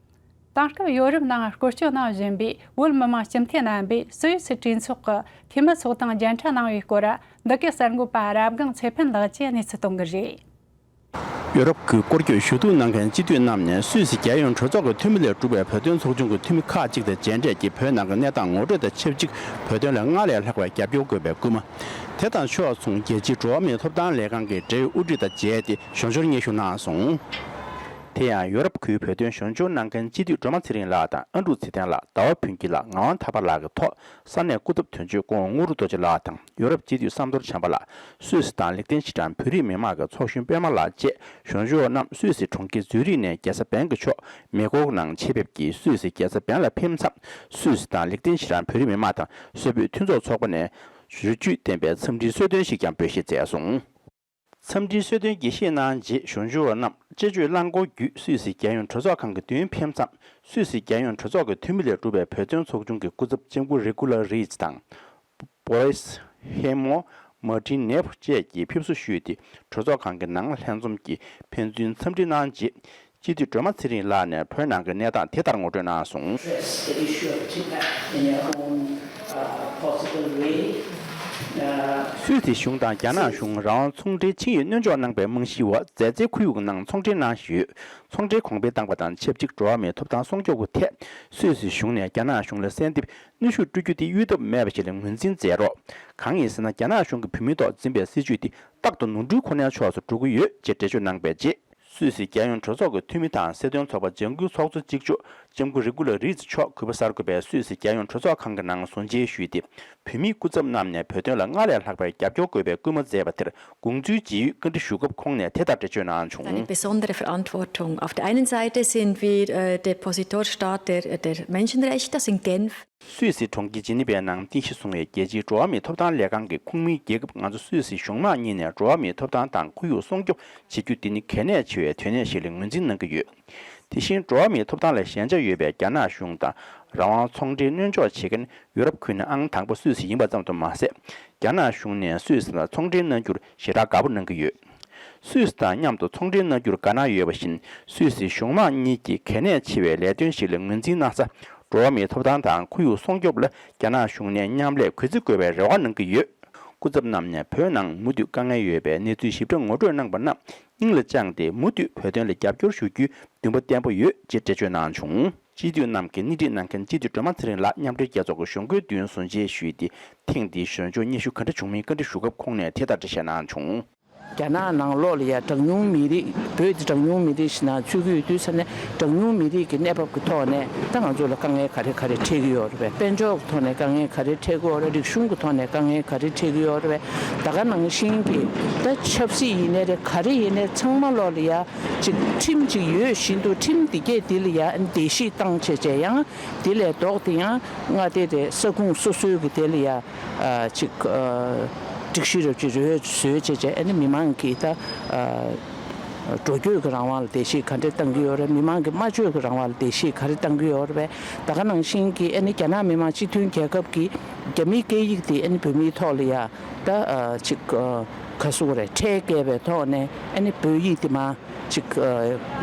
དེང་སྐབས་ཡོ་རོབ་ནང་སྐོར་སྐྱོད་གནང་བཞིན་པའི་བོད་མི་མང་སྤྱི་འཐུས་རྣམ་པས་སུད་སི་གྲོས་ཚོགས་ཀྱི་འཐུས་མི་ཚོ་དང་མཇལ་འཕྲད་གནང་བའི་སྐོར། འདི་གའི་གསར་འགོད་པ་རབ་སྒང་ཚེ་ཕན་ལགས་ཀྱིས་གནས་ཚུལ་གཏོང་གི་རེད། ཡོ་རོབ་ཀྱི་སྐོར་སྐྱོད་ཞུ་གཏུག་གནང་མཁན་སྤྱི་འཐུས་རྣམས་ནས་སུད་སི་རྒྱལ་ཡོངས་གྲོས་ཚོགས་ཀྱི་འཐུས་མི་ལས་གྲུབ་པའི་བོད་དོན་ཚོགས་ཆུང་གི་འཐུས་མི་ཁག་ཅིག་དང་མཇལ་འཕྲད་ཀྱིས་བོད་ནང་གི་གནས་སྟངས་ངོ་སྤྲོད་དང་ཆབས་ཅིག་བོད་དོན་ལ་སྔར་ལས་ལྷག་པའི་རྒྱབ་སྐྱོར་དགོས་པའི་སྐུལ་མ། དེ་དང་ཕྱོགས་མཚུངས་རྒྱལ་སྤྱིའི་འགྲོ་བ་མིའི་ཐོབ་ཐང་ལས་ཁང་གི་འབྲེལ་ཡོད་དབུ་ཁྲིད་དང་མཇལ་ཏེ་གཞུང་འབྱོར་སྙན་ཞུ་གནང་སོང་། དེ་ཡང་ཡོ་རོབ་ཁུལ་བོད་དོན་གཞུང་འབྱོར་གནང་མཁན་སྤྱི་འཐུས་སྒྲོལ་མ་ཚེ་རིང་ལགས་དང་ཨ་འབྲུག་ཚེ་བརྟན་ལགས། ཟླ་བ་ཕུན་སྐྱིད་ལགས། ངག་དབང་ཐར་པ་ལགས་ཀྱི་ཐོག་ས་གནས་སྐུ་ཚབ་དོན་གཅོད་སྐུ་ངོ་དངོས་གྲུབ་རྡོ་རྗེ་ལགས་དང་ཡོ་རོབ་སྤྱི་འཐུས་བསམ་མདོ་བྱམས་པ་ལགས། སུད་སི་དང་ལིག་ཏེན་ཤི་ཊན་བོད་རིགས་མི་མང་གི་ཚོགས་གཞོན་པད་མ་ལགས་བཅས་གཞུང་ཞབས་རྣམས་སུད་སི་གྲོང་ཁྱེར་ཛུ་རིག་ནས་རྒྱལ་ས་བན་གྱི་ཕྱོགས་མེ་འཁོར་ནང་ཆེད་ཕེབས་ཀྱིས་སུད་སི་རྒྱལ་ས་བན་ལ་ཕེབས་མཚམས། སུད་སི་དང་ལིག་ཏེན་ཤི་ཊན་བོད་རིགས་མི་མང་དང་སོག་པོའི་མཐུན་ཚོགས་ཚོགས་པ་ནས་བཟོ་བཅོས་ལྡན་པའི་འཚམས་འདྲིའི་གསོལ་སྟོན་ཞིག་ཀྱང་འབུལ་བཞེས་མཛད་སོང་། འཚམས་འདྲིའི་གསོལ་སྟོན་དགྱེས་བཞེས་གནང་རྗེས་གཞུང་ཞབས་རྣམས་དཔྱད་བརྗོད་རླངས་འཁོར་བརྒྱུད་སུད་སི་རྒྱལ་ཡོངས་གྲོས་ཚོགས་ཁང་གི་མདུན་ཕེབས་མཚམས། སུད་སི་རྒྱལ་ཡོངས་གྲོས་ཚོགས་ཀྱི་འཐུས་མི་ལས་གྲུབ་པའི་བོད་དོན་ཚོགས་ཆུང་གི་སྐུ་ཚབ་ལྕམ་སྐུ་རེ་གུ་ལ་རིས་དང་། Boris Hemo། Martin Neff བཅས་ཀྱིས་ཕེབས་བསུ་ཞུས་ཏེ་གྲོས་ཚོགས་ཁང་གི་ནང་ལྷན་འཛོམས་ཀྱིས་ཕན་ཚུན་འཚམས་འདྲི་གནང་རྗེས། སྤྱི་འཐུས་སྒྲོལ་མ་ཚེ་རིང་ལགས་ནས་བོད་ནང་གི་གནས་སྟངས་དེ་ལྟར་ངོ་སྤྲོད་གནང་སོང་། Stress the issue of Tibet in your own uh, possible way. Uh, སུད་སི་གཞུང་དང་རྒྱ་ནག་གཞུང་རང་དབང་ཚོང་འབྲེལ་ཆིངས་ཡིག་སྣོལ་འཇོག་གནང་པའི་རྨང་གཞིའི་འོག་མཛའ་བརྩེའི་ཁོར་ཡུག་ནང་ཚོང་འབྲེལ་གནང་བཞིན་ཡོད། ཚོང་འབྲེལ་གོང་འཕེལ་བཏང་པ་དང་ཆབས་ཅིག་འགྲོ་བ་མིའི་ཐོབ་ཐང་སྲུང་སྐྱོབ་ཀྱི་ཐད་སུད་སི་གཞུང་ནས་རྒྱ་ནག་གཞུང་ལ་གསལ་འདེབས་གནོན་ཤུགས་སྤྲོད་རྒྱུ་དེ་གཡོལ་ཐབས་མེད་པ་ཞིག་ལ་ངོས་འཛིན་མཛད་རོགས། གང་ཡིན་ཟེར་ན་རྒྱ་ནག་གཞུང་གིས་བོད་མིའི་ཐོག་འཛིན་པའི་སྲིད་བྱུས་དེ་རྟག་ཏུ་ནོར་འཁྲུལ་ཁོ་ནའི་ཕྱོགས་སུ་འགྲོ་གི་ཡོད་ཅེས་འགྲེལ་བརྗོད་གནང་པའི་རྗེས། སུད་སི་རྒྱལ་ཡོངས་གྲོས་ཚོགས་ཀྱི་འཐུས་མི་དང་སྲིད་དོན་ཚོགས་པ་ལྗང་ཁུའི་ཚོགས་གཙོ་གཅིག་ལྕོགས་ལྕམ་སྐུ་རེ་གུ་ལ་རིས་མཆོག་གུས་པ་གསར་འགོད་པས་སུད་སི་རྒྱལ་ཡོངས་གྲོས་ཚོགས་ཁང་གི་ནང་ཟུར་མཇལ་ཞུས་ཏེ། བོད་མིའི་སྐུ་ཚབ་རྣམས་ནས་བོད་དོན་ལ་སྔར་ལས་ལྷག་པའི་རྒྱབ་སྐྱོར་དགོས་པའི་སྐུལ་མ་མཛད་པ་དེར་དགོངས་ཚུལ་ཇི་ཡོད་བཀའ་འདྲི་ཞུ་སྐབས་ཁོང་ནས་དེ་ལྟར་འགྲེལ་བརྗོད་གནང་བྱུང་། Eine besondere Verantwortung. Auf der einen Seite sind wir äh, Depositorstaat der, der Menschenrechte in Genf. སུད་སི་གྲོང་ཁྱེར་ཇི་ནི་ཝའི་ནང་རྟེན་གཞི་བཟུང་བའི་རྒྱལ་སྤྱིའི་འགྲོ་བ་མིའི་ཐོབ་ཐང་ལས་ཁང་གི་ཁོངས་མིའི་རྒྱལ་ཁབ་ང་ཚོ་སུད་སི་གཞུང་མང་གཉིས་ནས་འགྲོ་བ་མིའི་ཐོབ་ཐང་དང་ཁོར་ཡུག་སྲུང་སྐྱོབ་བྱེད་རྒྱུ་འདི་ནི་གལ་གནད་ཆེ་བའི་དོན་གནད་ཞིག་ལ་ངོས་འཛིན་གནང་གི་ཡོད། དེ་བཞིན་འགྲོ་བ་མིའི་ཐོབ་ཐང་ལ་ཞན་ཆ་ཡོད་པའི་རྒྱ་ནག་གཞུང་དང་རང་དབང་ཚོང་འབྲེལ་སྣོལ་འཇོག་བྱེད་མཁན་ཡོ་རོབ་ཁུལ་ནས་ཨང་དང་པོ་སུད་སི་ཡིན་པ་ཙམ་དུ་མ་ཟད། རྒྱ་ནག་གཞུང་ནས་སུད་སི་དང་ཚོང་འབྲེལ་གནང་རྒྱུར་ཞེ་དྲག་དགའ་པོ་གནང་གི་ཡོད། སུད་སི་དང་མཉམ་དུ་ཚོང་འབྲེལ་གནང་རྒྱུར་དགའ་སྣང་ཡོད་པ་བཞིན། སུད་སི་གཞུང་མང་གཉིས་ཀྱིས་གལ་གནད་ཆེ་བའི་ལས་དོན་ཞིག་ལ་ངོས་འཛིན་གནང་ས། འགྲོ་བ་མིའི་ཐོབ་ཐང་དང་ཁོར་ཡུག་སྲུང་སྐྱོབ་ལ་རྒྱ་ནག་གཞུང་ནས་མཉམ་ལས་གུས་བརྩི་དགོས་པའི་རེ་བ་གནང་གི་ཡོད། སྐུ་ཚབ་རྣམས་ནས་བོད་ནང་མུ་མཐུད་དཀའ་ངལ་ཡོད་པའི་གནས་ཚུལ་ཞིབ་ཕྲ་ངོ་སྤྲོད་གནང་པ་རྣམས་སྙིང་ལ་བཅངས་ཏེ་མུ་མཐུད་བོད་དོན་ལ་རྒྱབ་སྐྱོར་ཞུ་རྒྱུའི་འདུན་པ་བརྟན་པོ་ཡོད་ཅེས་འགྲེལ་བརྗོད་གནང་བྱུང་། སྤྱི་འཐུས་རྣམས་ཀྱིས་སྣེ་ཁྲིད་གནང་མཁན་སྤྱི་འཐུས་སྒྲོལ་མ་ཚེ་རིང་ལགས་མཉམ་འབྲེལ་རྒྱལ་ཚོགས་ཀྱི་གཞུང་སྒོའི་མདུན་ཟུར་མཇལ་ཞུས་ཏེ། ཐེངས་འདིའི་གཞོན་ཕྱོགས་སྙན་ཞུ་ག་འདྲ་བྱུང་མིན་བཀའ་འདྲི་ཞུ་སྐབས་ཁོང་ནས་དེ་ལྟར་འགྲེལ་བཤད་གནང་བྱུང་། རྒྱ་ནག་ནང་ལོགས་ལ་ཡ་གྲངས་ཉུང་མི་རིགས། བོད་འདི་གྲངས་ཉུང་མི་རིགས་ཤིག་ནང་ཚུད་ཀྱི་ཡོད་དུས་ཙ་ནས་གྲངས་ཉུང་མི་རིགས་ཀྱི་གནས་བབ་ཀྱི་ཐོག་ནས་ད་ང་ཚོ་ལ་དཀའ་ངལ་ག་རེ་ག་རེ་འཕྲད་ཀྱི་ཡོད་རེད་པས། དཔལ་འབྱོར་གྱི་ཐོག་ནས་དཀའ་ངལ་ག་རེ་འཕྲད་ཀྱི་ཡོད་རེད། རིག་གཞུང་གི་ཐོག་ནས་དཀའ་ངལ་ག་རེ་འཕྲད་ཀྱི་ཡོད་རེད་པས། ད་ག་ནང་བཞིན་གྱི་ད་ཆབ་སྲིད་ཡིན་ནའི་རེད། ག་རེ་ཡིན་ནའི་ཚང་མ་ལོགས་ལ་ཡ་ཅིག་ཁྲིམས་ཅིག་ཡོད་བཞིན་དུ་ཁྲིམས་འདི་གས་འདི་ལ་ཡ་བརྡལ་བཤིག་བཏང་བྱས་བྱས་ཡང་དེ་ལས་ལྡོག་སྟེ་ཡང་མངའ་སྡེ་དེ་ས་ཁུངས་སོ་སོའི་གི་དེ་ལ་ཡ། ཅིག་སྒྲིག་གཞི་རབ་ཅིག་རོལ་བཟོས་བྱས་བྱས་ཨ་ནི་མི་མང་གིས་ད་འགྲོ་སྐྱོད་ཀྱི་རང་དབང་ལ་བརྡལ་བཤིག་ག་འདྲས་བཏང་གི་ཡོད་རེད། མི་མང་གི་སྨྲ་བརྗོད་ཀྱི་རང་དབང་ལ་བརྡལ་བཤིག་ག་རེ་བཏང་གི་ཡོད་རེད་པས། ད་ག་ནང་བཞིན་གྱི་ཨ་ནི་རྒྱ་ནག་མི་དམངས་སྤྱི་མཐུན་རྒྱལ་ཁབ་ཀྱི་རྒྱ་མིའི་སྐད་ཡིག་དེ་ཨ་ནི་བོད་མིའི་ཐོག་ལ་ཡ་ད་ཅིག་ག་ཟེར་དགོས་རེད། ཁྲལ་བཀལ་བའི་ཐོག་ནས་ཨ་ནི་བོད་ཡིག་དེ་མ་ཅིག་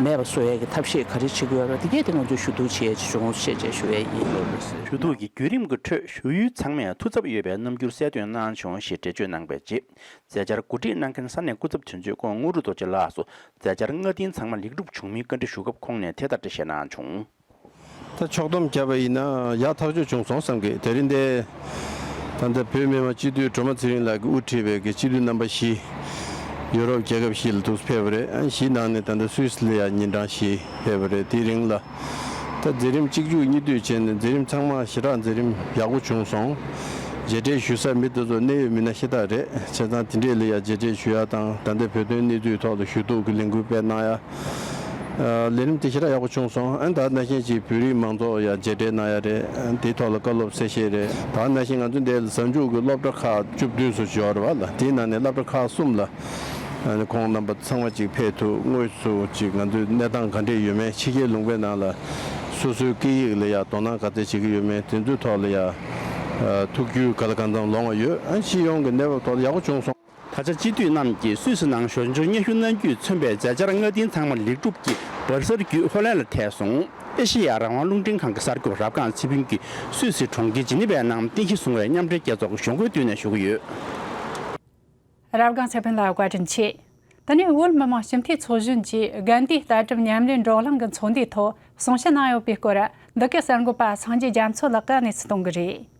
མེད་པ་བཟོ་ཡས་ཀྱི་ཐབས་ཤེས་ག་རེ་བྱེད་ཀྱི་ཡོད་རེད། དེ་གས་དེ་ང་ཚོས་ཞུ་གཏུག་བྱེད་ཡས་ཅིག་བྱུང་ཞེས་བྱས་ཞུ་ཡས་ཡིན། ཞུ་གཏུག་གི་བརྒྱུད་རིམ་གྱི་ཁྲོད་ཞུ་ཡུལ་ཚང་མས་ཐུགས་འཚབ་ཡོད་པའི་རྣམ་འགྱུར་གསལ་སྟོན་གནང་བྱུང་ཞེས་འགྲེལ་བརྗོད་གནང་པའི་རྗེས། མཛད་འཆར་གོ་སྒྲིག་གནང་མཁན་ས་གནས་སྐུ་ཚབ་དོན་གཅོད་སྐུ་ངོ་དངོས་གྲུབ་རྡོ་རྗེ་ལགས་སུ་མཛད་འཆར་སྔ་རྟིང་ཚང་མ་ལེགས་གྲུབ་བྱུང་མིན་བཀའ་འདྲི་ཞུ་སྐབས་ཁོང་ནས་དེ་ལྟར་འགྲེལ་བཤད་གནང་བྱུང་། ད་ཕྱོགས་བསྡོམས་བརྒྱབ་པ་ཡིན་ན་ཡག་ཐག་ཆོད་བྱུང་སོང་བསམ་གི། དེ་རིང་འདི་ད་ལྟ་བོད་མི་མང་སྤྱི་འཐུས་སྒྲོལ་མ་ཚེ་རིང་ལགས་ཀྱིས་དབུ་ཁྲིད་པའི་གི་སྤྱི་འཐུས་རྣམ་པ་བཞི་ཡུ་རོབ་རྒྱལ་ཁབ་བཞི་ལ་འདུག་ཕེབས་པ་རེད། ཨ་བཞི་ནང་ནས་ད་ལྟ་སུད་སི་ལ་ཡང་ཉིན་གྲངས་བཞི་ཕེབས་པ་རེད། དེའི་རིང་ལ་ད་མཛད་རིམ་གཅིག་མཇུག་གཉིས་མཐུད་བྱས་ནས་མཛད་རིམ་ཚང་མ་ཞེ་དྲག་མཛད་རིམ་ཡག་པོ་བྱུང་སོང་། མཇལ་འཕྲད་ཞུ་ས་མི་དེ་ཚོ་གནད་ཡོད་མི་སྣ་ཤ་སྟག་རེད། བྱས་ཙང་དེ་འདྲས་ལ་ཡང་མཇལ་འཕྲད་ཞུ་ཡ་དང་ད་ལྟའི་བོད་དོན་གནས་ཚུལ་ཐོག་ལ་ཞུ་གཏུག་གི་ལས་འགུལ་སྤེལ་གནང་ཡ། ལས་རིམ་དེ་ཞེ་དྲག་ཡག་པོ་བྱུང་སོང་། ཨ་ནི་ད་ནང་བཞིན་གྱི་བོད་རིགས་མང་ཚོགས་ཡ་མཇལ་འཕྲད་གནང་ཡ་རེད། ཨ་ནི་དེའི་ཐོག་ལ་བཀའ་སློབ་གསལ་བཤད་རེད། ད་ནང་བཞིན་ང་ཚོ་འདི་ལ་གཟའ་མཇུག་གི་སློབ་གྲྭ་ཁག་བཅུ་བདུན་ཙམ་ཅིག་ཡོད་རེད་བ་ལ། དེའི་ནང་ནས་སློབ་གྲྭ་ཁག་གསུམ་ལ་ཨ་ནི་ཁོང་རྣམ་པ་ཚང་མ་ཅིག་ཕེབས་ཐུབ། དངོས་སུ་ཅིག་ང་ཚོའི་གནས་སྟངས་ག་འདྲས་ཡོད་མེད། ཕྱི་རྒྱལ་ལུང་པའི་ནང་ལ་སོ་སོའི་སྐད་ཡིག་ལ་ཡ་དོ་སྣང་ག་ཚད་བྱེད་ཀྱི་ཡོད་མེད། དེ་ཚོའི་ཐོག་ལ་ཡ་ཐུགས་རྒྱུས་ག་ལ་གང་འཚམ་ལོང་བ་ཡོད། ཨ་ནི་སྤྱི་ཡོངས་ཀྱི་གནས་བབ་ཐོག་ལ་ཡག་པོ་བྱུང་སོང་། ད་ཆ་སྤྱི་འཐུས་རྣམས་ཀྱིས་སུད་སི་ནང་ཞོལ་འབྱོར་སྙན་ཞུ་གནང་རྒྱུས་མཚོན་པའི་མཛད་འཆར་སྔ་རྟིང་ཚང་མ་ལེགས་གྲུབ་ཀྱིས་བར་གསར་བརྒྱུད་ཧོ་ལན་ལ་ཐད་སོང་། ཨེ་ཤེ་ཡ་རང་དབང་རླུང་འཕྲིན་ཁང་གི་གསར་འགོད་པ་རབ་སྒང་ཚེ་ཕུན་གྱིས་སུད་སི་གྲོང་ཁྱེར་ཇི་ནི་ཝའི་ནང་རྟེན་གཞི་བཟུང་བའི་མཉམ་འབྲེལ་རྒྱལ་ཚོགས་ཀྱི་གཞུང་སྒོའི་མདུན་ནས་ཞུ་གི་ཡོད། རབ་སྒང་ཚེ་ཕུན་ལ་བཀའ་དྲིན་ཆེ། དེ་ནས་བོད་མི་མང་སྤྱི་འཐུས་ཚོགས་གཞོན་གྱིས་དགའ་ལྡན་ལྟ་གྲུབ་མཉམ་ལས་བགྲོ་གླེང་གི་ཚོགས་འདུའི་ཐོག་གསུང་བཤད་གནང་ཡོད་པའི་སྐོར་འདི་གའི་གསར་འགོད་པ་སངས་རྒྱས་རྒྱ་མཚོ་ལགས་ཀྱིས་གནས་ཚུལ་གཏོང་གི་རེད།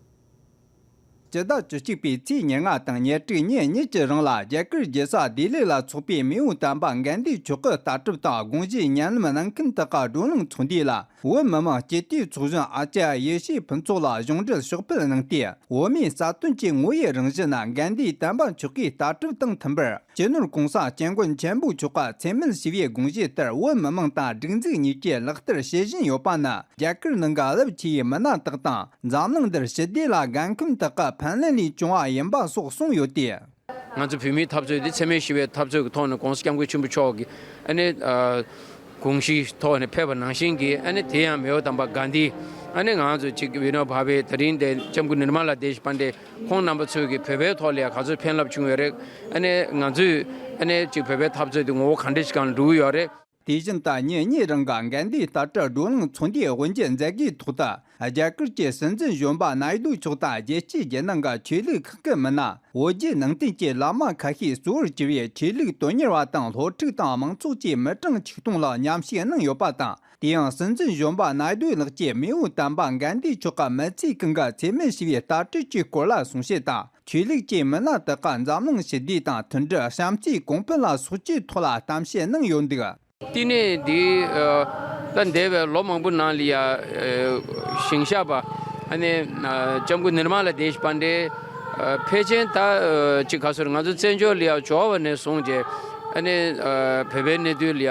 སྤྱི་ཟླ་བཅུ་གཅིག་པའི་ཚེས་ཉེར་ལྔ་དང་ཉེར་དྲུག་ཉིན་གཉིས་ཀྱི་རིང་ལ་རྒྱ་གར་རྒྱལ་ས་ལྡི་ལི་ལ་འཚོགས་པའི་མེས་པོ་དམ་པ་གྷན་དྷིའི་ཆོག་གི་ལྟ་གྲུབ་དང་དགོངས་བཞེས་ཉན་ལམ་གནང་མཁན་དག་གི་བགྲོ་གླེང་ཚོགས་འདུ་ལ། བོད་མི་མང་སྤྱི་འཐུས་ཚོགས་གཞོན་ཨ་ཙརྱ་ཡེ་ཤེས་ཕུན་ཚོགས་ལགས་གཞུང་འབྲེལ་ཕྱག་ཕེབས་གནང་སྟེ། བོད་མིའི་རྩ་དོན་གྱི་ངོ་བོའི་རང་བཞིན་ན་གྷན་དྷིའི་དམ་པ་མཆོག་གི་ལྟ་གྲུབ་དང་མཐུན་པར། སྤྱི་ནོར་གོང་ས་སྐྱབས་མགོན་ཆེན་པོ་མཆོག་ག་མཚན་སྨད་ཞུ་བའི་དགོངས་བཞེད་ལྟར། བོད་མི་མང་དང་སྒྲིག་འཛུགས་གཉིས་ཀྱིས་ལག་བསྟར་བྱེད་བཞིན་ཡོད་པ་ནི། རྒྱ་གར་ནང་གི་རླབས་ཆེ་བའི་མི་སྣ་དག་དང་། འཛམ་གླིང་འདིར་ཞི་བདེ་ལ་དགའ་མཁན་དག་གི་ཕན་ལས་ལས་བྱུང་བ་ཡིན་པ་སོགས་གསུངས་ཡོད་དེ། ང་ཚོ་བོད་མིའི་འཐབ་རྩོད་འདི་འཚེ་མེད་ཞི་བའི་འཐབ་རྩོད་ཀྱི་ཐོག་ནས་༸གོང་ས་༸སྐྱབས་མགོན་ཆེན་པོ་མཆོག་གིས་ཨ་ནི་ཨ་དགོངས་གཞིའི་ཐོག་ནས་ཕེབས་པ་ནང་བཞིན་གྱི། ཨ་ནི་དེ་ཡང་མེའོ་དམ་པ་གྷན་དྷི། ཨ་ནི་ང་ཚོ་གཅིག་བི་ནོ་བྷ་བེ། དེ་རིང་དེ་སྐྱབས་མགོན་ནིར་མ་ལ་དེ་ཤ་པན་ཌེ། ཁོང་རྣམ་པ་ཚོས་ཀྱི་བོད་པའི་ཐོག་ལ་ཡང་ག་ཚོད་ཕན་རླབས་བྱུང་ཡོད་རེད། ཨ་ནི་ང་ཚོས་ཨ་ནི་གཅིག་བོད་པའི་འཐབ་རྩོད་དེ་ངོ་བོ་ག་འདྲ་ཞིག་སྒང་ལ་འགྲོ་གི་ཡོད་རེད། དེ་བཞིན་ད་ཉིན་གཉིས་རིང་གི་གྷན་དྷིའི་ལྟ་གྲུབ་བགྲོ་གླེང་ཚོགས་འདུའི་དབུ་འབྱེད་མཛད་སྒོའི་ཐོག་ཏུ། རྒྱ་གར་གྱི་སྲིད་འཛིན་གཞོན་པ་ནཱི་ཌུ་མཆོག་དང་རྒྱལ་སྤྱིའི་རྒྱལ་ནང་གི་ཆོས་ལུགས་ཁག་གི་མི་སྣ། བོད་བརྒྱུད་ནང་བསྟན་གྱི་བླ་མ་ཁ་ཤས་གཙོ་བོར་གྱུར་བའི་ཆོས་ལུགས་དོན་གཉེར་བ་དང་། སློབ་ཕྲུག་དང་མང་ཚོགས་ཀྱིས་མི་གྲངས་ཆིག་སྟོང་ལྷག་མཉམ་ཞུགས་གནང་ཡོད་པ་དང་། དེ་ཡང་སྲིད་འཛིན་གཞོན་པ་ནཱི་ཌུ་ལགས་ཀྱིས་མེས་པོ་དམ་པ་གྷན་དྷི་མཆོག་གི་མི་ཚེ་གང་གི་འཚེ་མེད་ཞི་བའི་ལྟ་གྲུབ་ཀྱི་སྐོར་ལ་གསུང་བཤད་དང་། ཆོས་ལུགས་ཀྱི་མི་སྣ་དག་གིས་འཛམ་གླིང་ཞི་བདེ་དང་མཐུན་སྒྲིལ། བྱམས་བརྩེའི་གོང་འཕེལ་ལ་སོགས་ཀྱི་ཐོག་ལ་གཏམ་བཤད་གནང་ཡོད་འདུག། བསྟི་གནས་འདི་ད་འདས་པའི་ལོ་མང་པོ་ནང་ལ་ཡ་ཞིང་གཤེགས་པ་ཨ་ནི་སྐྱབས་མགོན་ནིར་མ་ལ་དེ་ཤ་པན་ཌེ། ཕལ་ཆེར་ད་ཅིག་ག་ཟེར། ང་ཚོ་བཙན་བྱོལ་ལ་ཡ་འབྱོར་བ་ནས་བཟུང་སྟེ་ཨ་ནི་བོད་པའི་གནས་སྡུད་ལ་ཡ་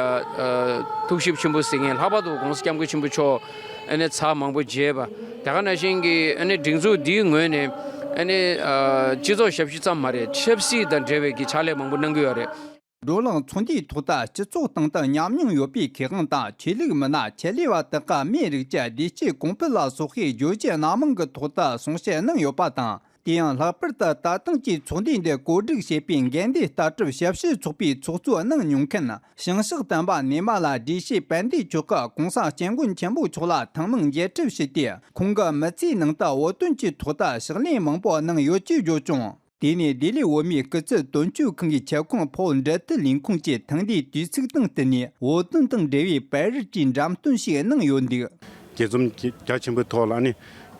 ཐུགས་ཞིབ་ཆེན་པོ་གཟིགས་མཁན། ལྷག་པར་དུ་༸གོང་ས་༸སྐྱབས་མགོན་ཆེན་པོ་མཆོག་ཨ་ནི་ཚར་མང་པོ་མཇལ་བ། དེ་ག་ནང་བཞིན་གྱི་ཨ་ནི་སྒྲིག་འཛུགས་འདིའི་ངོས་ནས་ཨ་ནི་སྤྱི་ཚོགས་ཞབས་ཞུ་ཙམ་མ་རེད། ཆབ་སྲིད་དང་འབྲེལ་བའི་གི་ཕྱག་ལས་མང་པོ་གནང་གི་ཡོད་རེད། བགྲོ་གླེང་ཚོགས་འདུའི་ཐོག་ཏུ་སྤྱི་ཚོགས་སྟེང་དུ་ཉམས་མྱོང་ཡོད་པའི་མཁས་དབང་དང་། ཆོས་ལུགས་མི་སྣ། ཆེད་ལས་པ་དག་གིས་མིའི་རིགས་ཀྱི་བདེ་སྐྱིད་གོང་འཕེལ་ལ་སོགས་པའི་བརྗོད་གཞི་སྣ་མང་གི་ཐོག་ཏུ་གསུང་བཤད་གནང་ཡོད་པ་དང་། དེ་ཡང་ལྷག་པར་དུ་ད་ཐེངས་ཀྱི་ཚོགས་འདུ་འདི་བཀོད་སྒྲིག་བྱས་པའི་གྷན་དྷིའི་ལྟ་གྲུབ་ཞབས་ཞུ་ཚོགས་པའི་ཚོགས་གཙོ་གནང་མྱོང་མཁན་ཞིང་གཤེགས་དམ་པ་ནི་མ་ལ་བཀྲིས་པཎྜི་ཏ་མཆོག་གིས་༸གོང་ས་༸སྐྱབས་མགོན་ཆེན་པོ་མཆོག་ལ་ཐེངས་མང་མཇལ་འཕྲད་བྱས་ཏེ། ཁོང་གི་མི་ཚེའི་ནང་དུ་བོད་དོན་གྱི་ཐོག་ཏུ་ཕྱག་ལས་མང་པོ་གནང་ཡོད་ཅེས་བརྗོད་ཀྱང་། དེ་ནས་ལྡི་ལི་བོད་མིའི་སྐུ་ཚབ་དོན་གཅོད་ཁང་གི་ཁྱབ་ཁོངས་ཕོ་བོ་འབྲེལ་མཐུད་ལས་ཁུངས་ཀྱིས་ཐེངས་འདིའི་དུས་ཚིགས་དང་བསྟུན་ནས་བོད་དོན་དང་འབྲེལ་བའི་བར་བར་གྱི་འགྲེམས་སྟོན་ཞིག་གནང་ཡོད་འདུག། དགྱེས་འཛོམས་རྒྱ་ཆེན་པོའི་ཐོག་ལ་ནི་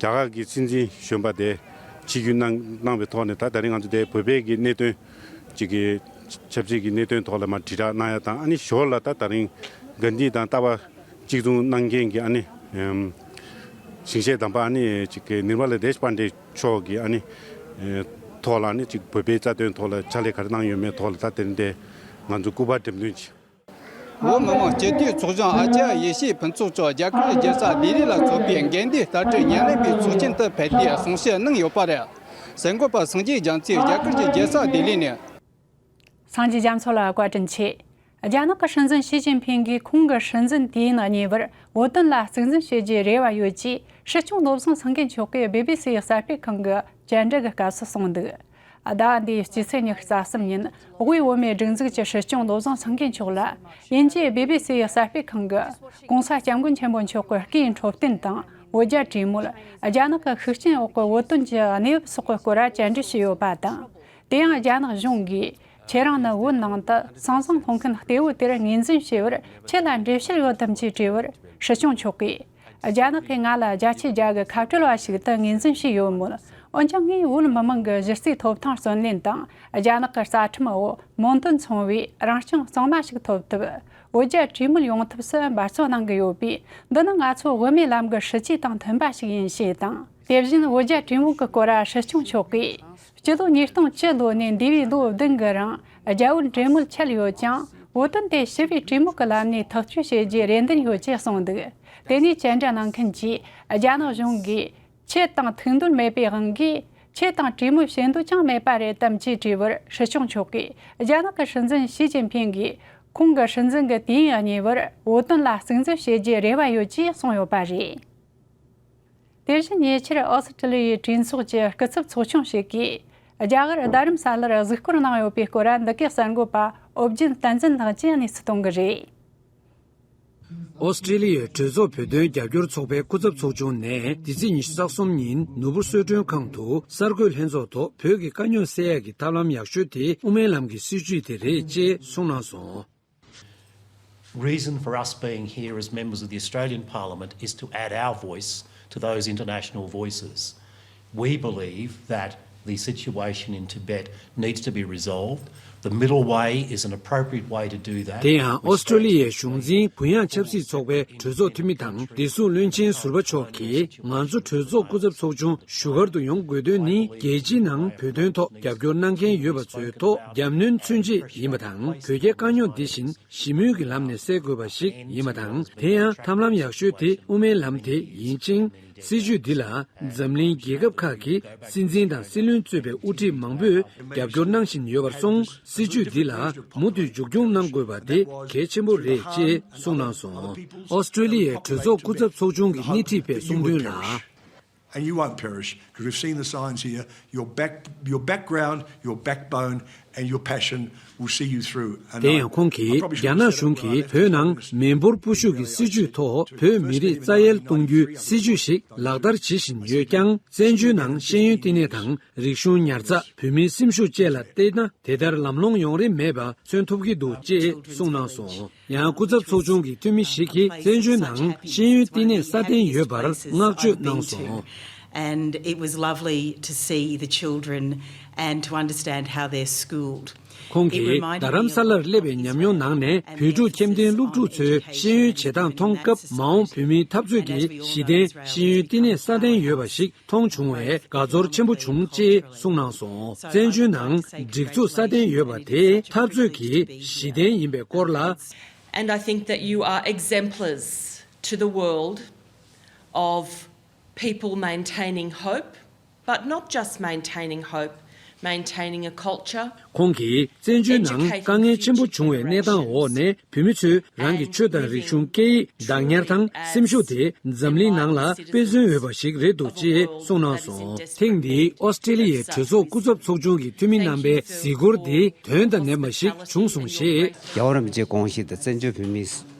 རྒྱ་གར་གྱི་སྲིད་འཛིན་གཞོན་པ་དེ་ཆིབས་བསྒྱུར་གནང་གནང་བའི་ཐོག་ནས། ད་ད་རིང་ང་ཚོ་དེ་བོད་པའི་གི་གནད་དོན་གཅིག་གི་ཆབ་སྲིད་ཀྱི་གནད་དོན་ཐོག་ལ་མར་དྲིལ་བསྒྲགས་གནང་ཡ་དང་། ཨ་ནི་ཞོར་ལ་ད་ད་རིང་གྷན་དྷི་དང་ལྟ་བ་གཅིག་མཚུངས་གནང་མཁན་གྱི་ཨ་ནི་ཨམ་ཞིང་གཤེགས་དམ་པ་ཨ་ནི་གཅིག་གི་ནིར་མ་ལ་དེ་ཤ་པན་ཌེ་མཆོག་གི་ཨ་ནི་ཨེ་ཐོག་ལ་ཨ་ནི་གཅིག་བོད་པའི་རྩ་དོན་ཐོག་ལ་ཕྱག་ལས་ག་རེ་གནང་ཡོད་མེད་ཐོག་ལ་ད་དེ་རིང་དེ་ང་ཚོ་སྐུ་པར་འགྲེམས་སྟོན་བྱས། བོད་མི་མང་སྤྱི་འཐུས་ཚོགས་གཞོན་ཨ་ཙརྱ་ཡེ་ཤེས་ཕུན་ཚོགས་མཆོག་རྒྱ་གར་རྒྱལ་ས་ལྡི་ལི་ལ་འཚོགས་པའི་གྷན་དྷིའི་ལྟ་གྲུབ་ཉམས་ལེན་པའི་ཚོགས་ཆེན་དུ་ཕེབས་ཏེ་གསུང་བཤད་གནང་ཡོད་པ་རེད། གསར་འགོད་པ་སངས་རྒྱས་རྒྱ་མཚོས་རྒྱ་གར་གྱི་རྒྱལ་ས་ལྡི་ལི་ནས། སངས་རྒྱས་རྒྱ་མཚོ་ལ་བཀའ་དྲིན་ཆེ། རྒྱ་ནག་གི་སྲིད་འཛིན་ཞི་ཅིན་ཕིང་གིས་ཁོང་གི་སྲིད་འཛིན་དུས་ཡུན་གཉིས་པར་བོད་དོན་ལ་གཙིགས་འཛིན་བྱེད་རྒྱུའི་རེ་བ་ཡོད་ཅེས་སྲིད་སྐྱོང་བློ་བཟང་སེང་གེ་མཆོག་གིས་བི་བི་སི་ཡི་གསར་སྤེལ་ཁང་གི་བཅར་འདྲི་གི་སྐབས་སུ་གསུངས་འདུག། ཟླ་བ་འདིའི་སྤྱི་ཚེས་ཉི་ཤུ་རྩ་གསུམ་ཉིན་དབུས་བོད་མིའི་སྒྲིག་འཛུགས་ཀྱི་སྲིད་སྐྱོང་བློ་བཟང་སེང་གེ་མཆོག་ལ་དབྱིན་ཇིའི་བི་བི་སི་ཡི་གསར་སྤེལ་ཁང་གིས་༸གོང་ས་༸སྐྱབས་མགོན་ཆེན་པོ་མཆོག་གི་སྐུའི་འཕྲོད་བསྟེན་དང་བོད་རྒྱ་གྲོས་མོལ། རྒྱ་ནག་གི་ཤུགས་རྐྱེན་འོག་གི་བོད་དོན་གྱི་གནས་བབ་སོགས་ཀྱི་སྐོར་བཅར་འདྲི་བྱས་ཡོད་པ་དང་། དེ་ཡང་རྒྱ་ནག་གཞུང་གིས་ཁྱེད་རང་ནི་བོད་ནང་དུ་སང་སང་ལྷུང་མཁན་གཏེ་བོ་དེར་ངོས་འཛིན་བྱས་པར་ཁྱེད་ལ་འགྲེལ་བཤད་ཡོད་དམ་ཅེས་དྲིས་པར་སྲིད་སྐྱོང་མཆོག་གིས། རྒྱ་ནག་གིས་ང་ལ་བརྒྱ་ཆ་བརྒྱ་གི་ཁ་བྲལ་བ་ཞིག་ཏུ་ངོས་འཛིན་བྱས་ཡོད་མོད། འོན་ཀྱང་ངས་བོད་མི་མང་གི་གཞི་རྩའི་ཐོབ་ཐང་བརྩོན་ལེན་དང་། རྒྱ་ནག་གི་རྩ་ཁྲིམས་འོག་མོས་མཐུན་ཚང་བའི་རང་སྐྱོང་གཙང་མ་ཞིག་ཐོབ་ཐབས། བོད་རྒྱ་གྲོས་མོལ་ཡོང་ཐབས་སུ་འབད་བརྩོན་གནང་གི་ཡོད་པས། འདི་ནི་ང་ཚོ་དབུ་མའི་ལམ་གྱི་སྲིད་ཇུས་དང་མཐུན་པ་ཞིག་ཡིན་ཞེས་དང་། དེ་བཞིན་བོད་རྒྱ་གྲོས་མོལ་གྱི་སྐོར་སྲིད་སྐྱོང་མཆོག་གིས། སྤྱི་ལོ་ཉིས་སྟོང་བཅུ་ལོ་ནས་འདས་པའི་ལོ་བདུན་གྱི་རིང་རྒྱ་བོད་འབྲེལ་མོལ་ཆད་ཡོད་ཀྱང་ བོད་དོན་དེ་ཞི་བའི་གྲོས་མོལ་གྱི་ལམ་ནས་ཐག་གཅོད་བྱེད་རྒྱུའི་རེ་འདུན་ཡོད་ཅེས་གསུངས་འདུག་དེ་ནས་བཅར་འདྲི་གནང་མཁན་གྱིས་རྒྱ་ནག་གཞུང་གིས་ཆོས་དང་ཐུགས་འདུན་མེད་པའི་དབང་གིས་ཆོས་དང་གྲོས་མོལ་བྱེད་འདོད་ཀྱང་མེད་པ་རེད་དམ་ཅེས་དྲིས་པར་སྲིད་སྐྱོང་མཆོག་གིས་རྒྱ་ནག་གི་སྲིད་འཛིན་ཞི་ཅིན་ཕིང་གིས་ཁོང་གི་སྲིད་འཛིན་གྱི་དུས་ཡུན་གཉིས་པར་བོད་དོན་ལ་གཙིགས་འཛིན་བྱེད་རྒྱུའི་རེ་བ་ཡོད་ཅེས་གསུངས་ཡོད་པ་རེད། དེ་བཞིན་ཉེ་ཆར་ཨོ་སི་ཀྲི་ལི་ཡའི་གྲོས་ཚོགས་ཀྱི་སྐུ་ཚབ་ཚོགས་ཆུང་ཞིག་གིས་རྒྱ་གར་རྡ་རམ་ས་ལར་གཟིགས་སྐོར་གནང་ཡོད་པའི་སྐོར་འདི་གའི་གསར་འགོད་པ་ཨོ་རྒྱན་བསྟན་འཛིན་ལགས་ཀྱིས་གནས་ཚུལ་གཏོང་གི་རེད། ཨོ་སི་ཀྲི་ལི་ཡའི་གྲོས་ཚོགས་བོད་དོན་རྒྱབ་སྐྱོར་ཚོགས་པའི་སྐུ་ཚབ་ཚོགས་ཆུང་ནས་འདི་ཚེས་ཉི་ཤུ་རྩ་གསུམ་ཉིན་ནོར་བུ་གསོལ་མགྲོན་ཁང་དུ་གསར་འགོད་ལྷན་ཚོགས་ཐོག་བོད་ཀྱི་དཀའ་རྙོག་སེལ་ཡག་གི་ཐབས་ལམ་ཡག་ཤོས་དེ་དབུ་མའི་ལམ་གྱི་སྲིད་བྱུས་དེ་རེད་ཅེས་གསུངས་གནང་སོང་། Reason for us being here as members of the Australian Parliament is to add our voice to those international voices. We believe that the situation in Tibet needs to be resolved. The middle way is an appropriate way to do that. དེ་ཡང་ཨོ་སི་ཀྲོ་ལི་ཡའི་གཞུང་འཛིན་གུ་ཡངས་ཆབ་སྲིད་ཚོགས་པའི་གྲོས་ཚོགས་འཐུས་མི་དང་བདེ་སྲུང་བློན་ཆེན་ཟུར་པ་མཆོག་གིས་ང་ཚོ་གྲོས་ཚོགས་སྐུ་ཚབ་ཚོགས་ཆུང་བཞུགས་སྒར་དུ་ཡོང་དགོས་དོན་ནི་རྒྱལ་སྤྱིའི་ནང་བོད་དོན་ཐོག་རྒྱབ་སྐྱོར་གནང་མཁན་ཡོད་པ་ཚོའི་ཐོག་རྒྱབ་གནོན་མཚོན་ཆེད་ཡིན་པ་དང་། བོད་རྒྱའི་དཀའ་རྙོག་འདི་བཞིན་ཞི་མོལ་གྱི་ལམ་ནས་སེལ་དགོས་པ་ཞིག་ཡིན་པ་དང་། དེ་ཡང་ཐབས་ལམ་ཡག་ཤོས་དེ་དབུ་མའི་ལམ་དེ་ཡིན་ཅིང་། སྲིད་བྱུས་འདི་ལ་འཛམ་གླིང་རྒྱལ་ཁབ་ཁག་གི་སྲིད་འཛིན་དང་སྲིད་བློན་གཙོས་པའི་དབུ་ཁྲིད་མང་པོས་རྒྱབ་སྐྱོར་གནང་བཞིན་ཡོད་པར་སོང་། སྲིད་བྱུས་འདི་ལ་མུ་མཐུད་མཇུག་སྐྱོང་གནང་དགོས་པ་དེ་གལ་ཆེན་པོ་རེད་ཅེས་གསུངས་གནང་སོང་། ཨོ་སི་ཀྲོ་ལི་ཡའི་གྲོས་ཚོགས་སྐུ་ཚབ་ཚོགས་ཆུང་གི་སྣེ་ཁྲིད་པས་གསུངས་དོན་ལ། And you won't perish, because we've seen the signs here. Your back, your background, your backbone, and your passion will see you through. And དེ་ཡང་ཁོང་གིས་རྒྱ་ནག་གཞུང་གིས་བོད་ནང་མི་འབོར་སྤོ་བཤུག་གི་སྲིད་བྱུས་ཐོག་བོད་མི་རིགས་རྩ་ཡལ་གཏོང་རྒྱུའི་སྲིད་བྱུས་ཤིག་ལག་བསྟར་བྱེད་བཞིན་ཡོད་ཀྱང་། བཙན་བྱོལ་ནང་ཤེས་ཡོན་བསྟི་གནས་དང་རིག་གཞུང་ཉར་ཚགས། བོད་མིའི་སེམས་ཤུགས་བཅས་ལ་བལྟས་ན། དེ་ལྟར་ལམ་ལྷོང་ཡོང་རིན་མེད་པ་མཚོན་ཐུབ་ཀྱི་འདུག་ཅེས་གསུངས་གནང་སོང་། ཡང་སྐུ་ཚབ་ཚོགས་ཆུང་གི་འཐུས་མི་ཞིག་གིས་བཙན་བྱོལ་ནང་ཤེས་ཡོན་བསྟི་གནས་སྲ་བརྟན་ཡོད་པར་བསྔགས་བརྗོད་གནང་སོང་། And it was lovely to see the children and to understand how they're schooled. ཁོང་གིས་རྡ་རམ་ས་ལར་སླེབས་པའི་ཉམས་མྱོང་ནང་ནས། བོད་ཕྲུག་ཁྱིམ་སྡེའི་སློབ་ཕྲུག་ཚོའི་ཤེས་ཡོན་བྱེད་སྟངས་མཐོང་སྐབས། མ་འོངས་བོད་མིའི་འཐབ་རྩོད་ཀྱི་གཞི་རྟེན་ཤེས་ཡོན་བསྟི་གནས་སྲ་བརྟན་ཡོད་པ་ཞིག་མཐོང་བྱུང་བས་དགའ་ཚོར་ཆེན་པོ་བྱུང་ཅེས་གསུངས་གནང་སོང་། བཙན་བྱོལ་ནང་སྒྲིག་འཛུགས་སྲ་བརྟན་ཡོད་པ་དེ་འཐབ་རྩོད་ཀྱི་གཞི་རྟེན་ཡིན་པའི་སྐོར་ལ། And I think that you are exemplars to the world of people maintaining hope, but not just maintaining hope, maintaining a culture. ཁོང་གིས་བཙན་བྱོལ་ནང་དཀའ་ངལ་ཆེན་པོ་བྱུང་བའི་གནས་སྟངས་འོག་ནས། བོད་མི་ཚོས་རང་གི་ཆོས་དང་རིག་གཞུང་སྐད་ཡིག་བདག་ཉར་དང་སེམས་ཤུགས་དེ་འཛམ་གླིང་ནང་ལ་དཔེ་མཚོན་འོས་པ་ཞིག་རེད་འདུག་ཅེས་གསུངས་གནང་སོང་། ཐེངས་འདིའི་ཨོ་སི་ཀྲི་ལི་ཡའི་གྲོས་ཚོགས་སྐུ་ཚབ་ཚོགས་ཆུང་གི་འཐུས་མི་རྣམ་པའི་གཟིགས་སྐོར་འདི་དོན་དང་ལྡན་པ་ཞིག་བྱུང་སོང་ཞེས། རྒྱལ་བ་རིན་པོ་ཆེའི་དགོངས་གཞི་དང་བཙན་བྱོལ་བོད་མིའི་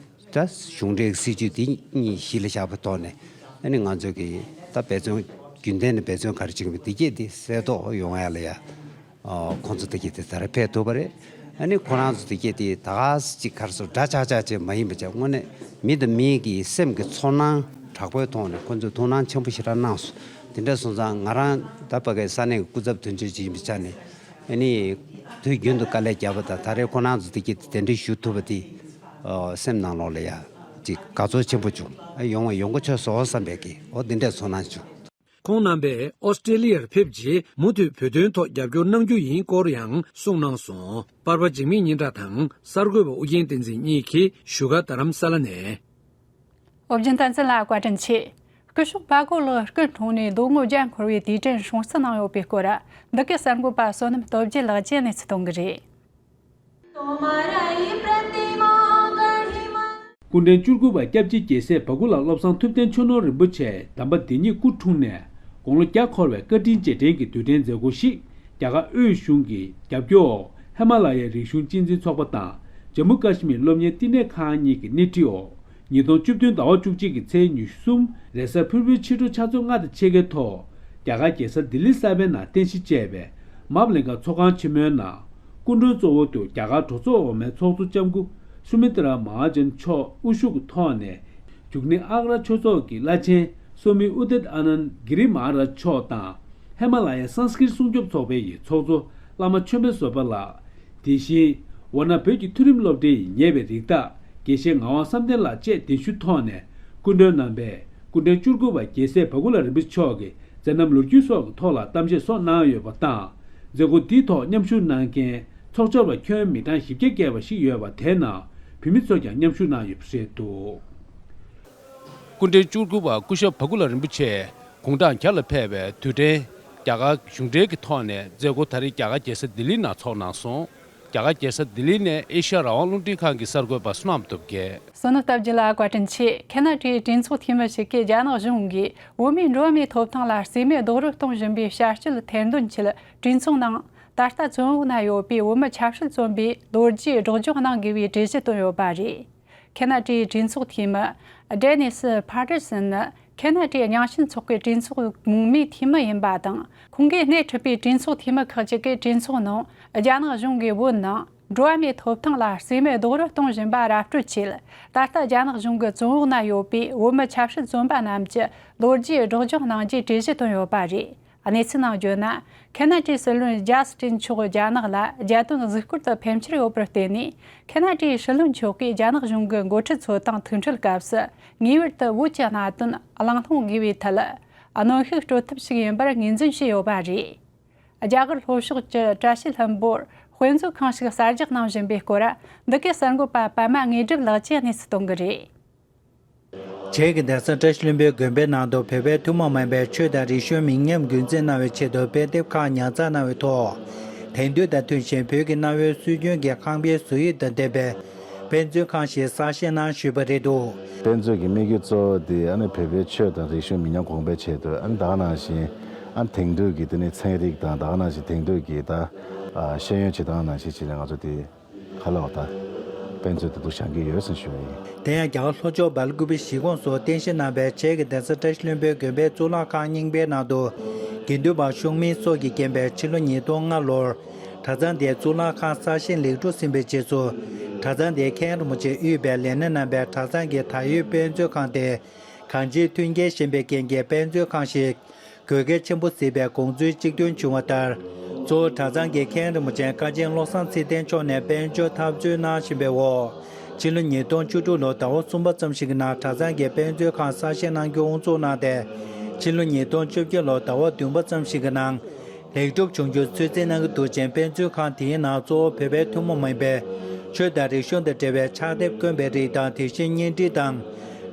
ད་གཞུང་འབྲེལ་སྲིད་བྱུས་འདི་གཉིས་གཞི་ལ་བཞག་པའི་ཐོག་ནས། ཨ་ནི་ང་ཚོ་གི་ད་འབད་བརྩོན་རྒྱུན་ལྡན་ནས་འབད་བརྩོན་ག་རེ་བྱེད་ཀྱི་མིན་འདི་སྐད་འདི་གསལ་རྟོགས་ཡོང་ཡ་ལ་ཡ། ཨ་ཁོང་ཚོ་དེ་གྱད་དེ་ད་རེས་ཕེབས་ཐུབ་པ་རེད། ཨ་ནི་ཁོ་རང་ཚོ་དེ་གྱད་དེ་ད་ག་ཅིག་ག་རེ་ཟེར་འདྲ་ཆགས་ཆགས་ཅིག་མ་ཡིན་པ་བྱས། དངོས་གནས་མི་དང་མི་གི་སེམས་ཀྱི་ཚོར་སྣང་དྲག་པོའི་ཐོག་ནས་ཁོ་ཚོས་ཐུགས་སྣང་ཆེན་པོ་ཞེ་དྲག་གནང་སོང་། དེ་འདྲ་སོང་ཙང་ང་རང་ད་ཕ་གའི་ས་གནས་ཀྱི་སྐུ་ཚབ་དོན་གཅོད་ཅིག་ཡིན་པའི་ཆ་ནས། ཨ་ནི་དུས་རྒྱུན་དུ་དཀའ་ལས་བརྒྱབ་པ་དང་། ད་རེས་ཁོ་རང་ཚོ་དེ་གྱད་དེ་གདན་འདྲེན་ཞུ་ཐུབ་པ་དེ་ཨ་སེམས་ནང་ལོགས་ལ་ཡ་ཅིག་དགའ་ཚོར་ཆེན་པོ་བྱུང་། ཨ་ཡོང་བ་ཡོང་གི་ཆོག་སོང་བསམ་པའི་གི་འོ་དེ་འདྲའི་ཚོར་སྣང་བྱུང་། ཁོང་རྣམ་པས་ཨོ་སི་ཀྲི་ལི་ཡར་ཕེབས་རྗེས་མུ་མཐུད་བོད་དོན་ཐོག་རྒྱབ་སྐྱོར་གནང་རྒྱུ་ཡིན་སྐོར་ཡང་གསུངས་གནང་སོང་། པར་པ་འཇིགས་མེད་སྙན་གྲགས་དང་གསར་འགོད་པ་ཨུ་རྒྱན་བསྟན་འཛིན་གཉིས་ཀྱིས་བཞུགས་སྒར་རྡ་རམ་ས་ལ་ནས། ཨོ་རྒྱན་བསྟན་འཛིན་ལགས་བཀའ་དྲིན་ཆེ། སྐུ་ཞབས་པ་གོ་ལགས་སྐུ་འཁྲུངས་ནས་ལོ་ངོ་བརྒྱ་འཁོར་བའི་དུས་དྲན་སྲུང་བརྩི་གནང་ཡོད་པའི་སྐོར། འདི་གའི་གསར་འགོད་པ་བསོད་ནམས་སྟོབས་རྒྱལ་ལགས་ཀྱིས་གནས་ཚུལ་གཏོང་གི་རེད། སྐུ་ཕྲེང་བཅུ་དགུ་པ་སྐྱབས་རྗེ་རྒྱལ་སྲས་བ་ཀུ་ལ་བློ་བཟང་ཐུབ་བསྟན་ཆོས་ནོར་རིན་པོ་ཆེ་དམ་པ་འདི་ཉིད་སྐུ་འཁྲུངས་ནས་དགུང་ལོ་བརྒྱ་འཁོར་བའི་བཀའ་དྲིན་རྗེས་དྲན་གྱི་དུས་དྲན་མཛད་སྒོ་ཞིག་རྒྱ་གར་དབུས་གཞུང་གི་རྒྱབ་སྐྱོར་འོག་ཧི་མ་ལ་ཡའི་རིག་གཞུང་གཅེས་འཛིན་ཚོགས་པ་དང་ཇམ་མུ་ཀ་ཤི་མིར་སློབ་གཉེར་བསྟི་གནས་ཁང་གཉིས་ཀྱི་སྣེ་ཁྲིད་འོག་ཉིས་སྟོང་བཅུ་བདུན་ཟླ་བ་བཅུ་གཅིག་གི་ཚེས་ཉི་ཤུ་གསུམ་རེས་གཟའ་ཕུར་བུའི་ཕྱི་དྲོ་ཆུ་ཚོད་ལྔ་དང་ཕྱེད་ཀའི་ཐོག་རྒྱ་གར་རྒྱལ་ས་ལྡི་ལི་གསར་པའི་ནང་རྟེན་གཞི་བྱས་པའི་མབ་ལེན་ཁང་ཚོགས་ཁང་ཆེན་མོའི་ནང་སྐུ་མགྲོན་གཙོ་བོ་དུ་རྒྱ་གར་གྲོས་ཚོགས་འོག་མའི་ཚོགས་གཙོ་ལྕམ་སྐུ་སུ་མི་ཏྲ་མ་ཧཱ་ཇན་མཆོག་དབུ་བཞུགས་ཀྱི་ཐོག་ནས་འབྱུང་གནས་ཨག་ར་ཆོས་ཚོགས་ཀྱི་བླ་ཆེན་སོ་མི་ཨུ་དེད་ཨ་ནན་གྷི་རི་མ་ཧཱ་རཱཇ་མཆོག་དང་། ཧི་མ་ལ་ཡའི་སཾ་སྐྲྀཏ་སྲུང་སྐྱོབ་ཚོགས་པའི་ཡི་ཚོགས་གཙོ་བླ་མ་ཆོས་འཕེལ་བཟོད་པ་ལགས། དེ་བཞིན་ཝཱ་ཎ་བོད་ཀྱི་མཐོ་རིམ་སློབ་གྲྭའི་ཉེ་བའི་རིགས་བདག་དགེ་བཤེས་ངག་དབང་བསམ་གཏན་ལགས་བཅས་གདན་ཞུ་ཐོག་ནས་སྐུ་མགྲོན་རྣམ་པས་སྐུ་ཕྲེང་བཅུ་དགུ་པ་རྒྱལ་སྲས་བ་ཀུ་ལ་རིན་པོ་ཆེ་མཆོག་གི་མཛད་རྣམ་ལོ་རྒྱུས་སོགས་ཀྱི་ཐོག་ལ་གཏམ་བཤད་སོགས་གནང་ཡོད་པ་དང་། མཛད་སྒོ་འདིའི་ཐོག་མཉམ་ཞུགས་གནང་མཁན་ ཚོགས་བཅར་བ་ཁྱོན་མི་གྲངས་བཞི་བརྒྱ་བརྒལ་བ་ཞིག་ཡོད་པ་དེའི་ནང་བོད་མི་ཚོ་ཀྱང་མཉམ་ཞུགས་གནང་ཡོད་པ་རེད་འདུག་སྐུ་ཕྲེང་བཅུ་དགུ་པ་སྐུ་ཞབས་བ་ཀུ་ལ་རིན་པོ་ཆེ་དགུང་གྲངས་བརྒྱ་ལ་ཕེབས་པའི་དུས་དྲན་རྒྱ་གར་གཞུང་འབྲེལ་གྱི་ཐོག་ནས་མཛད་སྒོ་ད་རེས་རྒྱ་གར་རྒྱལ་ས་ལྡི་ལི་ནང་ཚོགས་གནང་སོང་། རྒྱ་གར་རྒྱལ་ས་ལྡི་ལི་ནས་ཨེ་ཤ་ཡ་རང་དབང་རླུང་འཕྲིན་ཁང་གི་གསར་འགོད་པ་བསོད་ནམས་སྟོབས་རྒྱལ། བསོད་ནམས་སྟོབས་རྒྱལ་ལགས་བཀའ་དྲིན་ཆེ། ཁེ་ན་ཌའི་གྲོས་ཚོགས་འཐུས་མི་ཞིག་གིས་རྒྱ་ནག་གཞུང་གིས་བོད་མིའི་འགྲོ་བ་མིའི་ཐོབ་ཐང་ལ་རྩིས་མེད་རྡོག་རོལ་གཏོང་བཞིན་པའི་བྱ་སྤྱོད་ཐེར་འདོན་ཆེད་གྲོས་ཚོགས་ནང་ད་ལྟ་བཙོན་འོག་ན་ཡོད་པའི་བོད་མི་ཆབ་སྲིད་བཙོན་པའི་ལོ་རྒྱུས་སྒྲོག་སྦྱང་གནང་དགོས་པའི་གྲོས་གཞི་བཏོན་ཡོད་པ་རེད། ཁེ་ན་ཌའི་གྲོས་ཚོགས་འཐུས་མི་ཌེ་ནིས་ཕ་ཏར་སན་ནི་ཁེ་ན་ཌའི་རྙིང་ཞེན་ཚོགས་པའི་གྲོས་ཚོགས་མུ་མཐུད་འཐུས་མི་ཡིན་པ་དང་། ཁོང་གིས་སྣེ་ཁྲིད་པའི་གྲོས་ཚོགས་འཐུས་མི་ཁག་ཅིག་གིས་གྲོས་ཚོགས་ནང་རྒྱ་ནག་གཞུང་གིས་བོད་ནང་འགྲོ་བ་མིའི་ཐོབ་ཐང་ལ་རྩིས་མེད་རྡོག་རོལ་གཏོང་བཞིན་པ་ར་སྤྲོད་ཆེད། ད་ལྟ་རྒྱ་ནག་གཞུང་གི་བཙོན་འོག་ན་ཡོད་པའི་བོད་མི་ཆབ་སྲིད་བཙོན་པ་རྣམས་ཀྱི་ལོ་རྒྱུས་སྒྲོག་སྦྱང་གནང་རྒྱུའི་གྲོས་གཞི་བཏོན་ཡོད་པ་རེད། གནས་ཚུལ་ནང་བརྗོད་ན། ཁེ་ན་ཌའི་སྲིད་བློན་ཇ་སི་ཏིན་མཆོག་རྒྱ་ནག་ལ་རྒྱལ་དོན་གཟིགས་སྐོར་དུ་ཕེབས་འཆར་ཡོད་པར་བརྟེན་ནས། ཁེ་ན་ཌའི་སྲིད་བློན་མཆོག་གིས་རྒྱ་ནག་གཞུང་གི་འགོ་ཁྲིད་ཚོ་དང་ཐུག་འཕྲད་སྐབས་སུ། ངེས་པར་དུ་བོད་ཀྱི་གནད་དོན་གླེང་སློང་དགོས་པའི་ཐད། གནོན་ཤུགས་སྤྲོད་ཐབས་ཤིག་ཡིན་པར་ངོས་འཛིན་བྱས་ཡོད་པ་རེད། རྒྱ་གར་ལྷོ་ཕྱོགས་ཀྱི་བཀྲ་ཤིས་ལྷུན་པོར་དཔེ་མཛོད་ཁང་ཞིག་གསར་རྒྱག་གནང་བཞིན་པའི་སྐོར། འདི་གའི་གསར་འགོད་པ་པད་མ་དངོས་གྲུབ་ལགས་ཀྱིས་གནས་ཚུལ་གཏོང་གི་རེད། བྱེས་ཀྱི་གདན་ས་བཀྲ་ཤིས་ལྷུན་པོའི་དགོན་པའི་ནང་དུ་བོད་པའི་ཐུན་མོང་མ་ཡིན་པའི་ཆོས་དང་རིག་གཞུང་མི་ཉམས་རྒྱུན་འཛིན་གནང་བའི་ཆེད་དུ་དཔེ་དེབ་ཁག་ཉར་ཚགས་གནང་བའི་ཐོག་དེང་དུས་དང་མཐུན་ཞིང་བོད་ཀྱི་གནའ་བོའི་སྲོལ་རྒྱུན་གྱི་ཁང་པའི་བཟོ་དབྱིབས་དང་ལྡན་པའི་དཔེ་མཛོད་ཁང་ཞིག་གསར་བཞེངས་གནང་ཞུས་པ་རེད་འདུག་དཔེ་མཛོད་ཀྱི་དམིགས་ཡུལ་གཙོ་བོ་དེ་ཨ་ནི་བོད་པའི་ཆོས་དང་རིག་གཞུང་མི་ཉམས་གོང་འཕེལ་ཆེད་དུ། ཨ་ནི་ད་ག་ནང་བཞིན་ཨ་ནི་དེང་དུས་ཀྱི་དེ་ནི་ཚན་རིག་དང་། ད་ག་ནང་བཞིན་དེང་དུས་ཀྱི་ད་ཤེས་ཡོན་བྱེད་སྟངས་ནང་བཞིན་བྱས་ནས་ང་ཚོ་དེ། ག་ལ་བ་ད། དཔེ་མཛོད་དེ་འདུག་བཞེངས་ཀྱི་ཡོད་ཟེར་ཞུ་བ་ཡིན། དེ་ཡང་རྒྱ་གར་ལྷོ་ཕྱོགས་སྦེལ་ཀུ་པེ་གཞིས་ཁོངས་སུ་རྟེན་གཞི་གནང་བའི་བྱེས་ཀྱི་གདན་ས་བཀྲ་ཤིས་ལྷུན་པོའི་དགོན་པའི་གཙུག་ལག་ཁང་རྙིང་པའི་ནང་དུ། དགེ་འདུན་པ་ཤོག་མིན་སོགས་ཀྱིས་བརྒྱན་པའི་ཕྱི་ལོ་ཉིས་སྟོང་ལྔ་ལོར་གྲྭ་ཚང་དེའི་གཙུག་ལག་ཁང་གསར་བཞེངས་ལེགས་གྲུབ་ཟིན་པའི་རྗེས་སུ། གྲྭ་ཚང་དེའི་མཁན་རིན་པོ་ཆེ་དབུས་པའི་ལས་སྣེ་གནང་བའི་གྲྭ་ཚང་གི་ད་ཡོད་དཔེ་མཛོད་ཁང་དེ། གང་ཅིའི་མཐུན་རྐྱེན་ཞན་པའི་རྐྱེན་གྱིས་དཔེ་མཛོད་ཁང་ཞིག་དགོས་གལ་ཆེན་པོ་གཟིགས་པའི་དགོངས་ཚུལ་གཅིག་མཐུན་བྱུང་བ་ལྟར། གཙོ་བོ་གྲྭ་ཚང་གི་མཁན་རིན་པོ་ཆེ་བཀའ་ཆེན་བློ་བཟང་ཚེ་བརྟན་མཆོག་ནས་དཔལ་འབྱོར་འཐབ་རྩོད་གནང་བཞིན་པའི་འོག་ཕྱི་ལོ་ཉིས་སྟོང་བཅུ་དྲུག་ལོ་ཟླ་བ་གསུམ་པ་ཙམ་ཞིག་གི་ནང་གྲྭ་ཚང་གི་དཔེ་མཛོད་ཁང་གསར་བཞེངས་གནང་རྒྱུ་དབུ་འཛུགས་གནང་སྟེ། ཕྱི་ལོ་ཉིས་སྟོང་བཅོ་བརྒྱད་ལོ་ཟླ་བ་བདུན་པ་ཙམ་ཞིག་གི་ནང་ལེགས་གྲུབ་བྱུང་རྒྱུ་ཚོད་འཛིན་གནང་གི་འདུག་ཅིང་། དཔེ་མཛོད་ཁང་དེའི་ནང་གཙོ་བོ་བོད་པའི་ཐུན་མོང་མ་ཡིན་པའི་ཆོས་དང་རིག་གཞུང་དང་འབྲེལ་བའི་ཕྱག་དེབ་དཀོན་པའི་རིགས་དང་། དེ་བཞིན་བརྙན་འཕྲིན་དང་།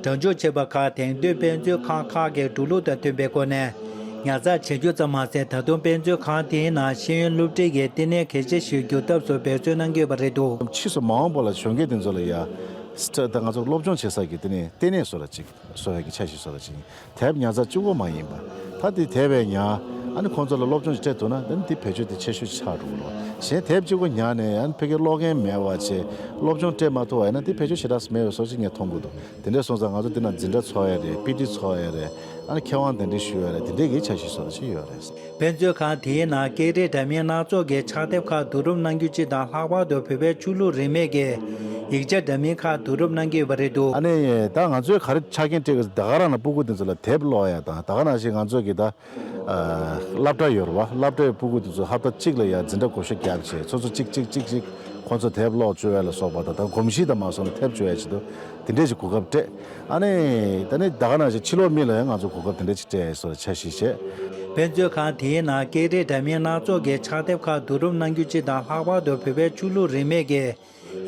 སྒྲ་འཇུག་བྱས་པ་ཁག་དེང་དུས་དཔེ་མཛོད་ཁང་ཁག་གི་འགྲོ་ལུགས་དང་མཐུན་པའི་སྒོ་ནས་ཉར་ཚགས་བྱེད་རྒྱུ་ཙམ་མ་ཟད། ད་དུང་དཔེ་མཛོད་ཁང་དེའི་ནང་ཤེས་ཡོན་སློབ་ཁྲིད་ཀྱི་བསྟི་གནས་གལ་ཆེ་ཞིག་འགྱུར་ཐབས་སུ་འབད་བརྩོན་གནང་གི་ཡོད་པ་རེད་འདུག་ཕྱིས་སུ་མ་འོངས་པ་ལ་གཞོན་སྐྱེས་དེ་ཚོ་ལ་ཡ་ད་ང་ཚོ་སློབ་སྦྱོང་བྱེད་ས་ཀྱི་དེ་ནས་ལྟེ་གནས་བཟོ་འདྲ་ཅིག་བཟོ་ཡ་གི་འཆར་གཞི་བཟོ་འདྲ་ཅིག་ཡིན། དེབ་ཉར་ཚགས་གཅིག་པོ་མ་ཡིན་པ། ད་དེ་དེབ་བས་ཉར། ཨ་ནི་ཁོང་ཚོ་ལ་སློབ་སྦྱོང་ཅིག་སྤྲད་ཐུབ་ན་ད་ནི་དེ་བེད་སྤྱོད་དེ་ཆེ་ཤོས་ཆགས་འགྲོ་གི་རེད། གཞན་དེབ་གཅིག་པོ་ཉར་ནས་ཨ་ནི་ཕ་གིར་ཀློག་མཁན་མེད་པ་བྱས། སློབ་སྦྱོང་སྤྲད་མ་ཐུབ་པ་ཡིན་ན་དེ་བེད་སྤྱོད་ཞེ་དྲག་མེད་པའི་བཟོ་ཅིག་ངས་མཐོང་གི་འདུག་དེ་འདྲ་སོང་ཙང་ང་ཚོ་དེ་ན་འཛིན་གྲྭ་ཚོགས་ཡ་རེད། པི་ཏི་ཚོགས་ཡ་རེད། ཨ་ནི་མཁས་དབང་གདན་འདྲེན་ཞུ་ཡ་རེད། དེ་འདྲའི་གི་འཆར་གཞི་བཟོ་འདྲ་ཅིག་ཡོད་རེད། དཔེ་མཛོད་ཁང་དེའི་ནང་སྐད་རིགས་འདྲ་མིན་སྣ་ཚོགས་ཀྱི་ཕྱག་དེབ་ཁག་བསྡུ་རུབ་གནང་རྒྱུ་སྤྱི་དང་། ལྷག་པར་དུ་བོད་པའི་ཆོས་ལུགས་རིས་མེད་ཀྱི་ཡིག་ཆ་འདྲ་མིན་ཁག་བསྡུ་རུབ་གནང་གི་ཡོད་པ་རེད་འདུག་ཨ་ནི་ད་ང་ཚོའི་ག་རེ་ཆ་རྐྱེན་སྤྲད་གི་ཟེར། ད་ག་རང་ལ་སྤུ་གུ་དེ་ཚོ་ལ་དེབ་ཀློག་ཡ་དང་། ད་ག་ནང་བཞིན་ང་ཚོ་གི་ད་ཨ་སློབ་གྲྭ་ཡོད་རེད་བ། སློབ་གྲྭའི་སྤུ་གུ་དེ་ཚོ་ཧབ་ཏ་གཅིག་ལ་ཡ་འཛིན་གྲྭ་བགོ་བཤའ་བརྒྱབ་བྱས། སོ་སོ་གཅིག་གཅིག་གཅིག་གཅིག་ཁོང་ཚོ་དེབ་ཀློག་བཅུག་ཡ་ལ་སོགས་པ་དང་། ད་གོམས་གཤིས་དང་མ་སོང་ན་དེབ་བཅུག་ཡ་ཆེད་དུ་དེ་འདྲས་ཀྱི་གོ་སྐབས་སྤྲད། ཨ་ནི་ད་ནི་ད་ག་ནང་བཞིན་ཕྱི་ལོགས་མི་ལ་ཡང་ང་ཚོ་གོ་སྐབས་དེ་འདྲ་ཅིག་སྤྲད་ཡ་སོགས་ལ་འཆར་གཞི་བྱས། དཔེ་མཛོད་ཁང་དེའི་ནང་སྐད་རིགས་འདྲ་མིན་སྣ་ཚོགས་ཀྱི་ཕྱག་དེབ་ཁག་བསྡུ་རུབ་གནང་རྒྱུ་སྤྱི་དང་། ལྷག་པར་དུ་བོད་པའི་ཆོས་ལུགས་རིས་མེད་ཀྱི་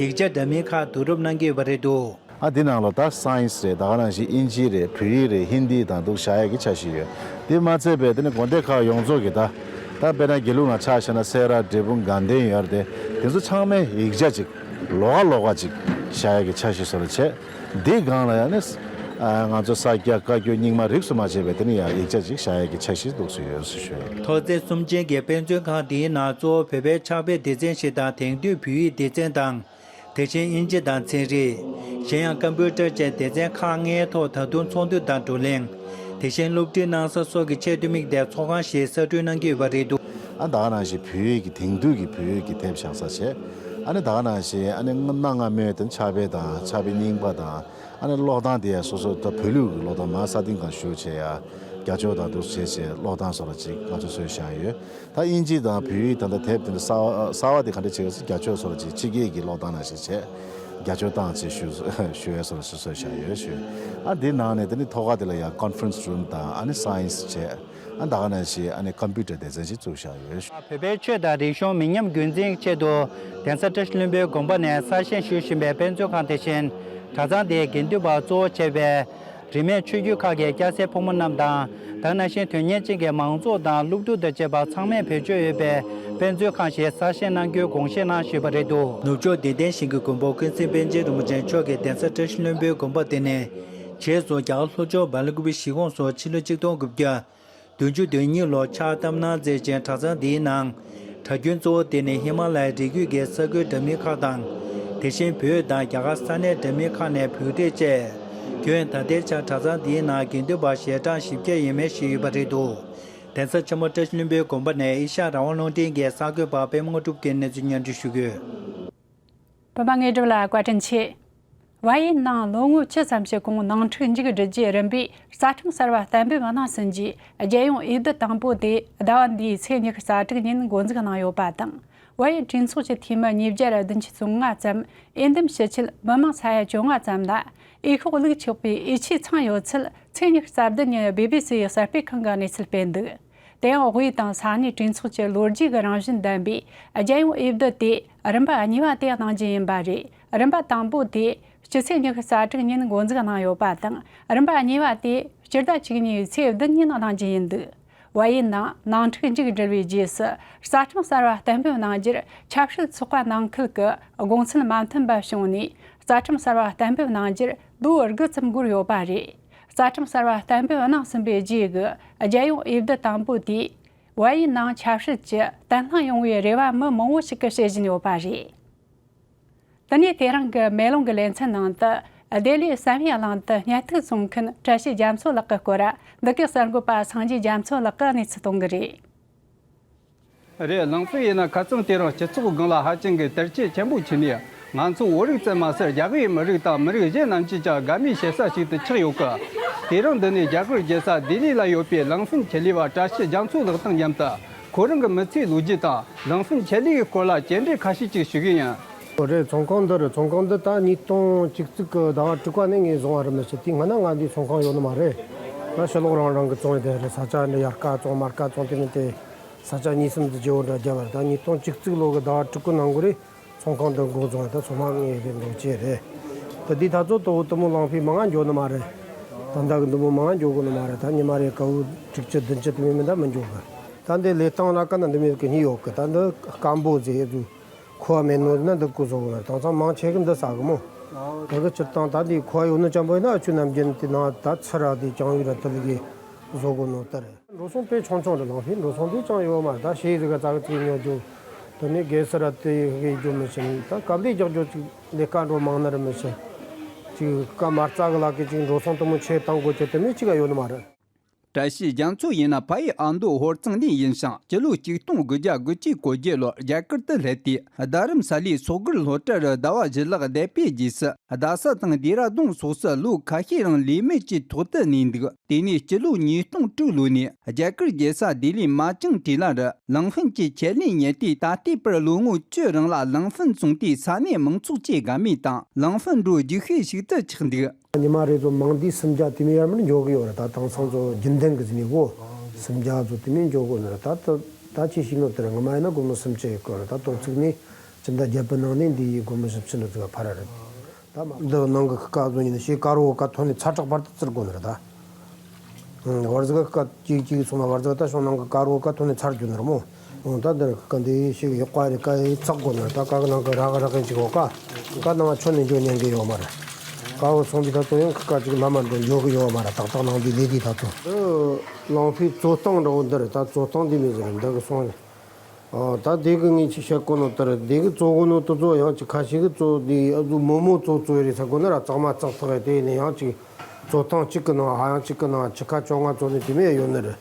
ཡིག་ཆ་འདྲ་མིན་ཁག་བསྡུ་རུབ་གནང་གི་ཡོད་པ་རེད་འདུག་ཨ་འདི་ནང་ལ་ད་སའེན་སི་རེད། ད་ག་ནང་བཞིན་དབྱིན་ཇི་རེད། བོད་ཡིག་རེད། ཧིན་དི་དང་འདུག་བཞག་ཡ་གི་འཆར་གཞི་ཡོད། དེ་མ་ཚད་པའི་དེ་ནི་དགོན་སྡེ་ཁག་ཡོངས་རྫོགས་ཀྱི་ད་ད་དཔེར་ན་དགེ་ལུགས་ནང་ཆ་བཞག་ན་སེ་ར། འབྲས་སྤུངས། དགའ་ལྡན་ཡོད་རེད། དེ་ཚོ་ཚང་མའི་ཡིག་ཆ་ཅིག་ལོགས་ཀ་ལོགས་ཀ་ཅིག་བཞག་ཡ་གི་འཆར་གཞི་བཟོ་འདྲ་བྱས། འདི་སྒང་ལ་ཡང་ནི་ཨ་ང་ཚོ་ས་སྐྱ་བཀའ་བརྒྱུད་རྙིང་མ་རིགས་སུ་མ་ཆད་པའི་དེ་ནི་ཡང་ཡིག་ཆ་ཅིག་བཞག་ཡ་གི་འཆར་གཞི་འདུག་སེ་ཡོད་ཟེར་ཞུ་ཡ་ཡིན། ཐོག་བརྩེགས་གསུམ་ཅན་གྱི་དཔེ་མཛོད་ཁང་འདིའི་ནང་གཙོ་བོ་བོད་པའི་ཕྱག་དཔེ་སྡེ་ཚན་ཞིག་དང་། དེང་དུས་བོད་ཡིག་སྡེ་ཚན་དང་། དེ་བཞིན་དབྱིན་ཇི་དང་ཚན་རིག་གཞན་ཡང་ཀམ་པུ་ཊར་བཅས་སྡེ་ཚན་ཁག་ལྔའི་ཐོག་ད་དུང་ཚོགས་འདུ་དང་བགྲོ་གླེང་། དེ་བཞིན་སློབ་ཁྲིད་གནང་ས་སོགས་ཀྱི་ཆེད་དུ་དམིགས་ཏེ་ཚོགས་ཁང་ཞིག་གསར་སྐྲུན་གནང་གི་ཡོད་པ་རེད་འདུག་ཨ་ད་ག་ནང་བཞིན་བོད་ཡིག་གི་དེང་དུས་ཀྱི་བོད་ཡིག་གི་དེབ་བཞག་ས་བྱས། ཨ་ནི་ད་ག་ནང་བཞིན་ཨ་ནི་གནའ་སྔ་མོའི་དེ་ཕྱག་དཔེ་དང་། ཕྱག་དཔེ་རྙིང་པ་དང་། ཨ་ནི་ཀློག་སྟངས་དེ་ཡང་སོ་སོ་ད་བོད་ལུགས་ཀྱི་ཀློག་སྟངས། མར་ས་སྟེང་སྒང་བཞུགས་བྱས་ཡ་རྒྱ་ལྕོག་དང་འདུག་བྱས་བྱས་ཀློག་སྟངས་བཟོ་འདྲ་ཅིག་ང་ཚོ་བཟོས་བཞག་ཡོད། ད་དབྱིན་ཇི་དང་བོད་ཡིག་ད་ལྟ་དེབ་དེ་འདྲ་གསར་པ་གསར་པ་དེ་ག་འདྲ་བྱེད་ཀྱི་ཟེར། རྒྱ་ལྕོག་བཟོ་འདྲ་ཅིག་ཕྱི་རྒྱལ་གྱི་ཀློག་སྟངས་ནང་བཞིན་བྱས། རྒྱ་ལྕོག་བཏང་བྱས་ཞུ་ཞུ་ཡས་བཟོ་འདྲ་ཅིག་བཟོས་བཞག་ཡོད་ཞུ། ཨ་འདི་ནང་ནས་དེ་ནི་ཐོག་ཁ་དེ་ལ་ཡང་ཀོན་ཕ་རེན་སི་རུམ་དང་། ཨ་ནི་སའེན་སི་བྱས། ཨ་ད་ག་ནང་བཞིན་ཨ་ནི་ཀམ་པུ་ཊར་སྡེ་ཚན་ཞིག་བཙུགས་བཞག་ཡོད། བོད་པའི་ཆོས་དང་རིག་གཞུང་མི་ཉམས་རྒྱུན་འཛིན་ཆེད་དུ་གདན་ས་བཀྲ་ཤིས་ལྷུན་པོའི་དགོན་པ་ནས་གསར་བཞེངས་ཞུ་བཞིན་པའི་དཔེ་མཛོད་ཁང་དེ་བཞིན་གྲྭ་ཚང་དེའི་དགེ་འདུན་པ་གཙོ་བོ་བྱས་པའི་རིས་མེད་ཆོས་བརྒྱུད་ཁག་གི་སྐྱ་སེར་ཕོ་མོ་རྣམས་དང་། ད་ག་ནང་བཞིན་དོན་གཉེར་ཅན་གྱི་མང་ཚོགས་དང་སློབ་ཕྲུག་དང་བཅས་པ་ཚང་མས་བེད་སྤྱོད་ཡོད་པའི་དཔེ་མཛོད་ཁང་ཞིག་གསར་བཞེངས་གནང་རྒྱུའི་དགོངས་བཞེས་གནང་ཞུས་པ་རེད་འདུག་ནུབ་ཕྱོགས་བདེ་ལྡན་ཞིང་གི་མགོན་པོ་ཀུན་མཁྱེན་པཎ་ཆེན་རིན་པོ་ཆེ་མཆོག་གི་གདན་ས་བཀྲ་ཤིས་ལྷུན་པོའི་དགོན་པ་དེ་ནས་བྱས་སོ་རྒྱ་གར་ལྷོ་ཕྱོགས་སྦེལ་ཀོབ་གཞིས་ཁོངས་སུ་ཕྱི་ལོ་ཆིག་སྟོང་དགུ་བརྒྱ་བདུན་ཅུ་དོན་གཉིས་ལོར་ཕྱག་བཏབ་གནང་མཛད་ཅིང་། གྲྭ་ཚང་འདིའི་ནང་གྲྭ་རྒྱུན་གཙོ་བོ་དེ་ནི་ཧི་མ་ལ་ཡའི་རི་རྒྱུད་ཀྱི་ས་ཁུལ་འདྲ་མིན་ཁག་དང་། དེ་བཞིན་བོད་དང་རྒྱ་གར་ས་གནས་འདྲ་མིན་ཁག་ནས་བོད་སྡོད་བཅས་ཁྱོན་ད་ལྟའི་ཆར་གྲྭ་ཚང་འདིའི་ནང་དགེ་འདུན་པ་ཞལ་གྲངས་བཞི་བརྒྱ་ཡས་མས་ཤིག་ཡོད་པ་རེད་འདུག་གདན་ས་ཆེན་མོ་བཀྲ་ཤིས་ལྷུན་པོའི་དགོན་པ་ནས་ཨེ་ཤ་ཡ་རང་དབང་རླུང་འཕྲིན་གྱི་གསར་འགོད་པ་པད་མ་དངོས་གྲུབ་ཀྱིས་གནས་ཚུལ་སྙན་སྒྲོན་ཞུ་གི་ཡོད། པད་མ་དངོས་གྲུབ་ལ་བཀའ་དྲིན་ཆེ། བལ་ཡུལ་ནང་ལོ་ངོ་བཅུ་ཙམ་ཞིག་གོང་ནང་འཁྲུག་མཇུག་བསྒྲིལ་རྗེས་རིམ་པས་རྩ་ཁྲིམས་གསར་བ་གཏན་འབེབས་གནང་ཟིན་རྗེས་རྒྱལ་ཡོངས་འོས་བསྡུ་དང་པོ་དེ་ཟླ་བ་འདིའི་ཚེས་ཉི་ཤུ་རྩ་དྲུག་ཉིན་འགོ་འཛུགས་གནང་ཡོད་པ་དང་། བལ་ཡུལ་གྲོས་ཚོགས་ཀྱི་འཐུས་མི་ཉིས་བརྒྱ་བདུན་ཅུ་སོ་ལྔ་ཙམ་འོས་འདེམས་ཞུ་ཆེད་མི་མང་ས་ཡ་བཅོ་ལྔ་ཙམ་ལ་འོས་ཤོག་བླུགས་ཆོག་པའི་འོས་ཆོས་ཚང་ཡོད་ཚུལ་ཚེས་ཉི་ཤུ་རྩ་བདུན་ཉིན་བི་བི་སི་ཡི་གསར་སྤེལ་ཁང་གིས་གནས་ཚུལ་སྤེལ་འདུག་དེ་ཡང་དབུས་དང་ས་གནས་གྲོས་ཚོགས་ཀྱི་ལོ་རྒྱུས་ཀྱི་རང་བཞིན་ལྡན་པའི་རྒྱལ་ཡོངས་འོས་བསྡུ་དེ་རིམ་པ་གཉིས་པ་དེ་གནང་རྒྱུ་ཡིན་པ་རེད། རིམ་པ་དང་པོ་དེ་སྤྱི་ཚེས་ཉི་ཤུ་རྩ་དྲུག་ཉིན་འགོ་འཛུགས་གནང་ཡོད་པ་དང་། རིམ་པ་གཉིས་པ་དེ་སྤྱི་ཟླ་བཅུ་གཉིས་པའི་ཚེས་བདུན་ཉིན་གནང་རྒྱུ་ཡིན་འདུག་བལ་ཡུལ་ནང་ནང་འཁྲུག་མཇུག་བསྒྲིལ་བའི་རྗེས་སུ་རྩ་ཁྲིམས་གསར་བ་གཏན་འབེབས་གནང་རྒྱུར་ཆབ་སྲིད་ཚོགས་པ་ནང་ཁུལ་གྱི་དགོངས་ཚུལ་མ་མཐུན་པ་བྱུང་ནས། རྩ་ཁྲིམས་གསར་བ་གཏན་འབེབས་གནང་རྒྱུར་ལོ་དགུ་ཙམ་འགོར་ཡོད་པ་རེད། རྩ་ཁྲིམས་གསར་བ་གཏན་འབེབས་གནང་ཟིན་པའི་རྗེས་ཀྱི་རྒྱལ་ཡོངས་འོས་བསྡུ་དང་པོ་དེས་བལ་ཡུལ་ནང་ཆབ་སྲིད་ཀྱི་བརྟན་ལྷིང་ཡོང་བའི་རེ་བ་མི་མང་བོ་ཞིག་གིས་བྱེད་བཞིན་ཡོད་པ་རེད། དེ་ནས་དེ་རིང་གི་མེ་ལོང་གི་ལེ་ཚན་ནང་དུ་ལྡི་ལིའི་བསམ་ཡས་གླིང་དུ་ཉ་ཐིག་བཙོང་མཁན་བཀྲ་ཤིས་རྒྱ་མཚོ་ལགས་ཀྱི་སྐོར་འདི་གའི་གསར་འགོད་པ་སངས་རྒྱས་རྒྱ་མཚོ་ལགས་ཀྱིས་གནས་ཚུལ་གཏོང་གི་རེད། རེད། གླིང་ཕུག་ཡིན་ན་ཁ་རྩང་དེ་རིང་སྤྱི་ཚོགས་སྒང་ལ་ཧ་ཅང་གི་དར་རྒྱས་ཆེན་པོ་ཕྱིན་ནས། ང་ཚོ་བོད་རིགས་ཙམ་མ་ཟད་རྒྱ་གར་མི་རིགས་དང་མི་རིགས་གཞན་རྣམས་ཀྱིས་ཀྱང་དགའ་མོས་བྱེད་ས་ཞིག་ཏུ་ཆགས་ཡོད་གི། དེ་རིང་འདི་ནས་རྒྱ་གར་རྒྱལ་ས་ལྡི་ལི་ལ་ཡོད་པའི་གླིང་ཕུག་ཆེད་ལས་པ་བཀྲ་ཤིས་རྒྱ་མཚོ་ལགས་དང་མཉམ་དུ་ཁོ་རང་གི་མི་ཚེའི་ལོ་རྒྱུས་དང་གླིང་ཕུག་ཆེད་ལས་ཀྱི་སྐོར་ལ་བཅར་འདྲི་ཁ་ཤས་ཅིག་ཞུ་གི་ཡིན། ཨོ་རེད། ཚོང་ཁང་འདི་རེད། ཚོང་ཁང་འདི་ད་ཉིས་སྟོང་བཅུ་གཅིག་གི་ཟླ་བ་དྲུག་པ་ནས་ངས་བཟུང་བ་རེད་མི་ཤེས། དེའི་སྔོན་ན་ང་འདིའི་ཚོང་ཁང་ཡོད་ནི་མ་རེད། ད་ཕྱི་ལོགས་རང་རང་གི་བཙོང་ཡས་དེ་རེད། ས་ཆ་འདི་ཡལ་ག་བཙོང་མལ་ག་བཙོང་དེ་མིན་ཏེ། ས་ཆ་གཉིས་གསུམ་དུ་བརྗེ་བོ་འདྲ་བརྒྱབ་པ་རེད། ད་ཉིས་སྟོང་བཅུ་གཅིག་ལོ་གི་ཟླ་བ་དྲུག་པའི་ནང་གི་རེད། ཚོང་ཁང་འདི་འགོ་བཙུགས་ཡ་ད་ཚང་མ་ངས་རེད་འགྲོ་བྱས་རེད། ད་འདི་ད་ཚོ་ད་འུ་དུ་མོ་གླིང་ཕུག་མང་ང་འགྱོ་ནི་མ་རེད། ད་ད་གི་འདི་མོ་མང་ང་འགྱོ་གོ་ནི་མ་རེད། ད་ཉི་མ་རེ་ཀ་བོ་དྲུག་ཅུ་བདུན་ཅུ་དེ་མིན་མིན་ད་མི་འགྱོ་གི། ད་འདི་ལས་སྟངས་ལ་ཀ་ན་འདི་མོ་གི་གཉིས་ཡོད་གི། ད་འདི་སྐམ་པོ་ཟེར་ཡས་ཚུ་ཁུ་བ་མེད་ནོ་ན་འདི་ཀུ་བཟོ་གོ་ནི་རེད། དེང་སང་མང་ཆེ་གི་འདི་ཟ་གི་མོ། ད་གི་སྤྱིར་བཏང་ད་འདི་ཁུ་བ་ཡོད་ནི་ཅན་པོ་ཡིན་ན་ཨ་ཆུ་ནམ་རྒྱུན་དེ་ནང་ད་ཚི་ར་དེ་ཅང་ཡོད་ར་དེ་ལ་གི་བཟོ་གོ་ནོ་ད་རེད། འགྲོ་སོང་དཔེ་ཆུང་ཆུང་རེད། གླིང་ཕུག་འགྲོ་སོང་དེ་ཅང་ཡོད་མ་རེད། ད་ཤེས་ཟིག་ག་ཙག་ཙིག་ཉོ་རྒྱུ། དེ་ནས་གེ་སར་དེ་ཡི་རྒྱུ་མི་ཤེས། ད་དཀའ་ལས་རྒྱག་རྒྱུ་ཅིག་ལས་ཀ་འགྲོ་མང་ན་ར་མི་ཤེས། ཅིག་ཀ་མ་རྩ་གི་ལ་གི་ཅིག་འགྲོ་སོང་དེ་མོ་ཆེ་བཏང་དགོས་ཀྱི་དེ་མོ་ཅིག་ག་ཡོད་ནི་མ་རེད། བཀྲ་ཤིས་རྒྱ་མཚོ་ཡིན་ན་ཕ་ཡུལ་ཨ་མདོ་ཧོར་གཙང་ནས་ཡིན་ཞིང་། སྤྱི་ལོ་ཆིག་སྟོང་དགུ་བརྒྱ་དགུ་བཅུ་གོ་བརྒྱད་ལོར་རྒྱ་གར་དུ་སླེབས་ཏེ། རྡ་རམ་ས་ལའི་སོག་སྒར་སློབ་གྲྭ་རུ་ཟླ་བ་བཞི་ལྷག་བསྡད་པའི་རྗེས་སུ། རྡ་ས་དང་ལྡེ་ར་ལྡུན་སོགས་སུ་ལོ་ཁ་ཤས་རིང་ལས་མེད་ཀྱི་ཐོག་ཏུ་གནས་འདུག་དེ་ནས་སྤྱི་ལོ་ཉིས་སྟོང་དྲུག་ལོ་ནས་རྒྱ་གར་རྒྱལ་ས་ལྡི་ལི་མ་ཅང་ཏི་ལ་རུ་གླིང་ཕུག་གི་ཆེད་ལས་གཉེར་ཏེ། ད་ལྟའི་བར་ལོ་ངོ་བཅུ་རིང་ལ་གླིང་ཕུག་བཙོང་དུས་ས་གནས་མང་ཚོགས་ཀྱི་དགའ་མོས་དང་། གླིང་ཕུག་འགྲོ་རྒྱུགས་ཤོས་ཤིག་ཏུ་ཆགས་འདུག་ཉི་མ་རེ་ཚོ་མང་དུས་སུམ་བརྒྱ་དེ་མོ་ཡར་མར་འགྱོ་གི་ཡོད་རེད། ད་དེང་སང་ཚོ་རྒྱུན་ལྡན་གི་ཟིན་ནས་གོ། སུམ་བརྒྱ་ཚོ་དེ་མོ་འགྱོ་གོ་ནི་རེད། ད་ད་ད་ཅི་ཞིག་ནོ་དེ་རེད། ངོ་མ་ཡིན་ན་སྒོར་མོ་སུམ་ཅུ་ཡོད་གོ་རེད། ད་དོ་ཚིགས་ནས་སྤྱི་ཟླ་བརྒྱད་པའི་ནང་ནས་འདི་ཡི་སྒོར་མོ་བཞི་བཅུ་ནོ་ཚིགས་ཕར་ར་རེད། ད་མ་འདི་ནང་གི་ཁི་ཀ་བཟོ་ཉིན་ཤེས་དཀར་བོ་ཀ་ཐོན་ནས་ཚ་དྲག་བར་དུ་བཙིར་གོ་ནི་རེད་ད། ཨང་། བར་ཟིག་ཀ་ཅིག་ཅིག་སོང་ན་བར་ཟིག་ད་ཤོང་ནང་གི་དཀར་བོ་ཀ་ཐོན་ནས་ཚར་རྒྱུ་ནི་རེད་མོ། ཨང་། ད་འདིར་ཀ་འདི་ཞིག་ཡག་པ་རེད། ཀ་ཡི་ཚག་དགོས་ནི་རེད། ད་ཀ་གི་ནང་གི་ར་གི་ར་གི་ཅིག་འོ་ཀ་ཀ་ནང་ཆོ་ནས་འགྱོ་ཉན་གི་ཡོད་མ་རེད། དཀར་བོ་སོང་དུས་ད་ཚོ་ཡང་ཁི་ཀ་ཅིག་མ་མ་འགྲོ་འགྱོ་གི་ཡོད་མ་རེད། ཏག་ཏག་ནང་དུ་ལས་དུས་ད་ཚོ། འདི་གླིང་ཕུག་བཙོ་སྟངས་འདྲ་བོ་འདི་རེད། ད་བཙོ་སྟངས་འདི་མི་ཟེར་འདི་གི་སོང་། ཨོ། ད་དེ་གི་ངས་ཅིག་བཤད་གོ་ནོ་ལྟར་དེ་གི་བཙོ་གོ་ནོ་དེ་ཚོ་ཡང་ཅིག་ཁ་ཤས་གི་བཙོ་དེ་ཨ་ཟུ་མོ་མོ་བཙོ་བཙོ་ཡི་རེད་ཟེར་གོ་ནི་ར། གཙང་མ་གཙང་ཐག་ཡི་དེ་ནས་ཡང་ཅིག་བཙོ་ཐེངས་གཅིག་གི་ནང་ཧ་ཡང་གཅིག་གི་ནང་ཆུ་ཁ་བཅོ་ལྔ་བཙོ་ནི་དེ་མོ་ཡོད་ནི་རེད།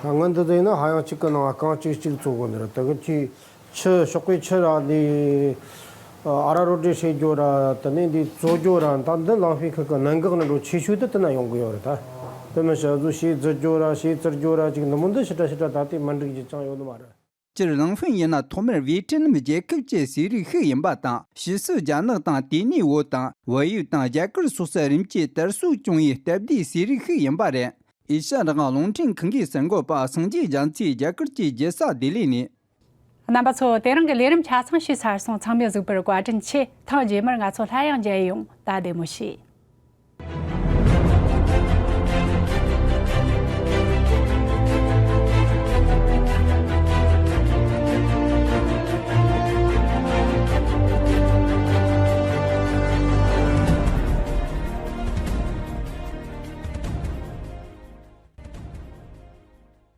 ད་ངན་འདི་ཚོ་ཡིན་ན་ཧ་ཡང་གཅིག་གི་ནང་རྐང་གཅིག་གཅིག་བཙོ་གོ་ནི་རེད། དེ་གི་ཆུ་ཆུ་ཤོག་པའི་ཆུ་ར་དེ་ཨ་ར་རོ་དེ་བསྲེས་རྒྱུ་ར། དེ་ནས་འདི་བཙོ་རྒྱུ་ར། ད་འདི་གླིང་ཕུག་ཁུལ་གི་གནད་འགག་ནི་འགྲོ་ཆེ་ཤོས་དེ་དེ་ན་ཡོང་གི་ཡོད་རེད། ད་དེ་མི་ཤ་ཟུ་ཞེས་བཙིར་རྒྱུ་ར་ཞེས་བཙིར་རྒྱུ་ར་ཅིག་འདི་མོ་འདི་ཞི་དྲག་ཞི་དྲག་ད་དེ་མ་འགྲིག་རྒྱུ་ཅང་ཡོད་ནི་མ་རེད། སྤྱིར་གླིང་ཕུག་ཡིན་ན་ཐོག་མར་ཝེ་ཊི་ནམ་རྒྱལ་ཁབ་ཀྱི་ཟས་རིགས་ཤིག་ཡིན་པ་དང་། ཕྱིས་སུ་རྒྱ་ནག་དང་དེ་ནས་བོད་དང་བལ་ཡུལ་དང་རྒྱ་གར་སོགས་སུ་རིམ་གྱིས་དར་སྲོལ་བྱུང་བའི་སྟབས་བདེའི་ཟས་རིགས་ཤིག་ཡིན་པ་རེད། ཨེ་ཤ་ཡ་རང་དབང་རླུང་འཕྲིན་ཁང་གི་གསར་འགོད་པ་སངས་རྒྱས་རྒྱ་མཚོས་རྒྱ་གར་གྱི་རྒྱལ་ས་ལྡི་ལི་ནས། རྣམ་པ་ཚོ། དེ་རིང་གི་ལས་རིམ་ཆ་ཚང་ཞིག་ཚར་སོང་། ཚང་མས་གཟིགས་པར་བཀའ་དྲིན་ཆེ། ཐེངས་རྗེས་མར་ང་ཚོ་སླར་ཡང་མཇལ་ཡོང་། ད་བདེ་མོ་བྱོས།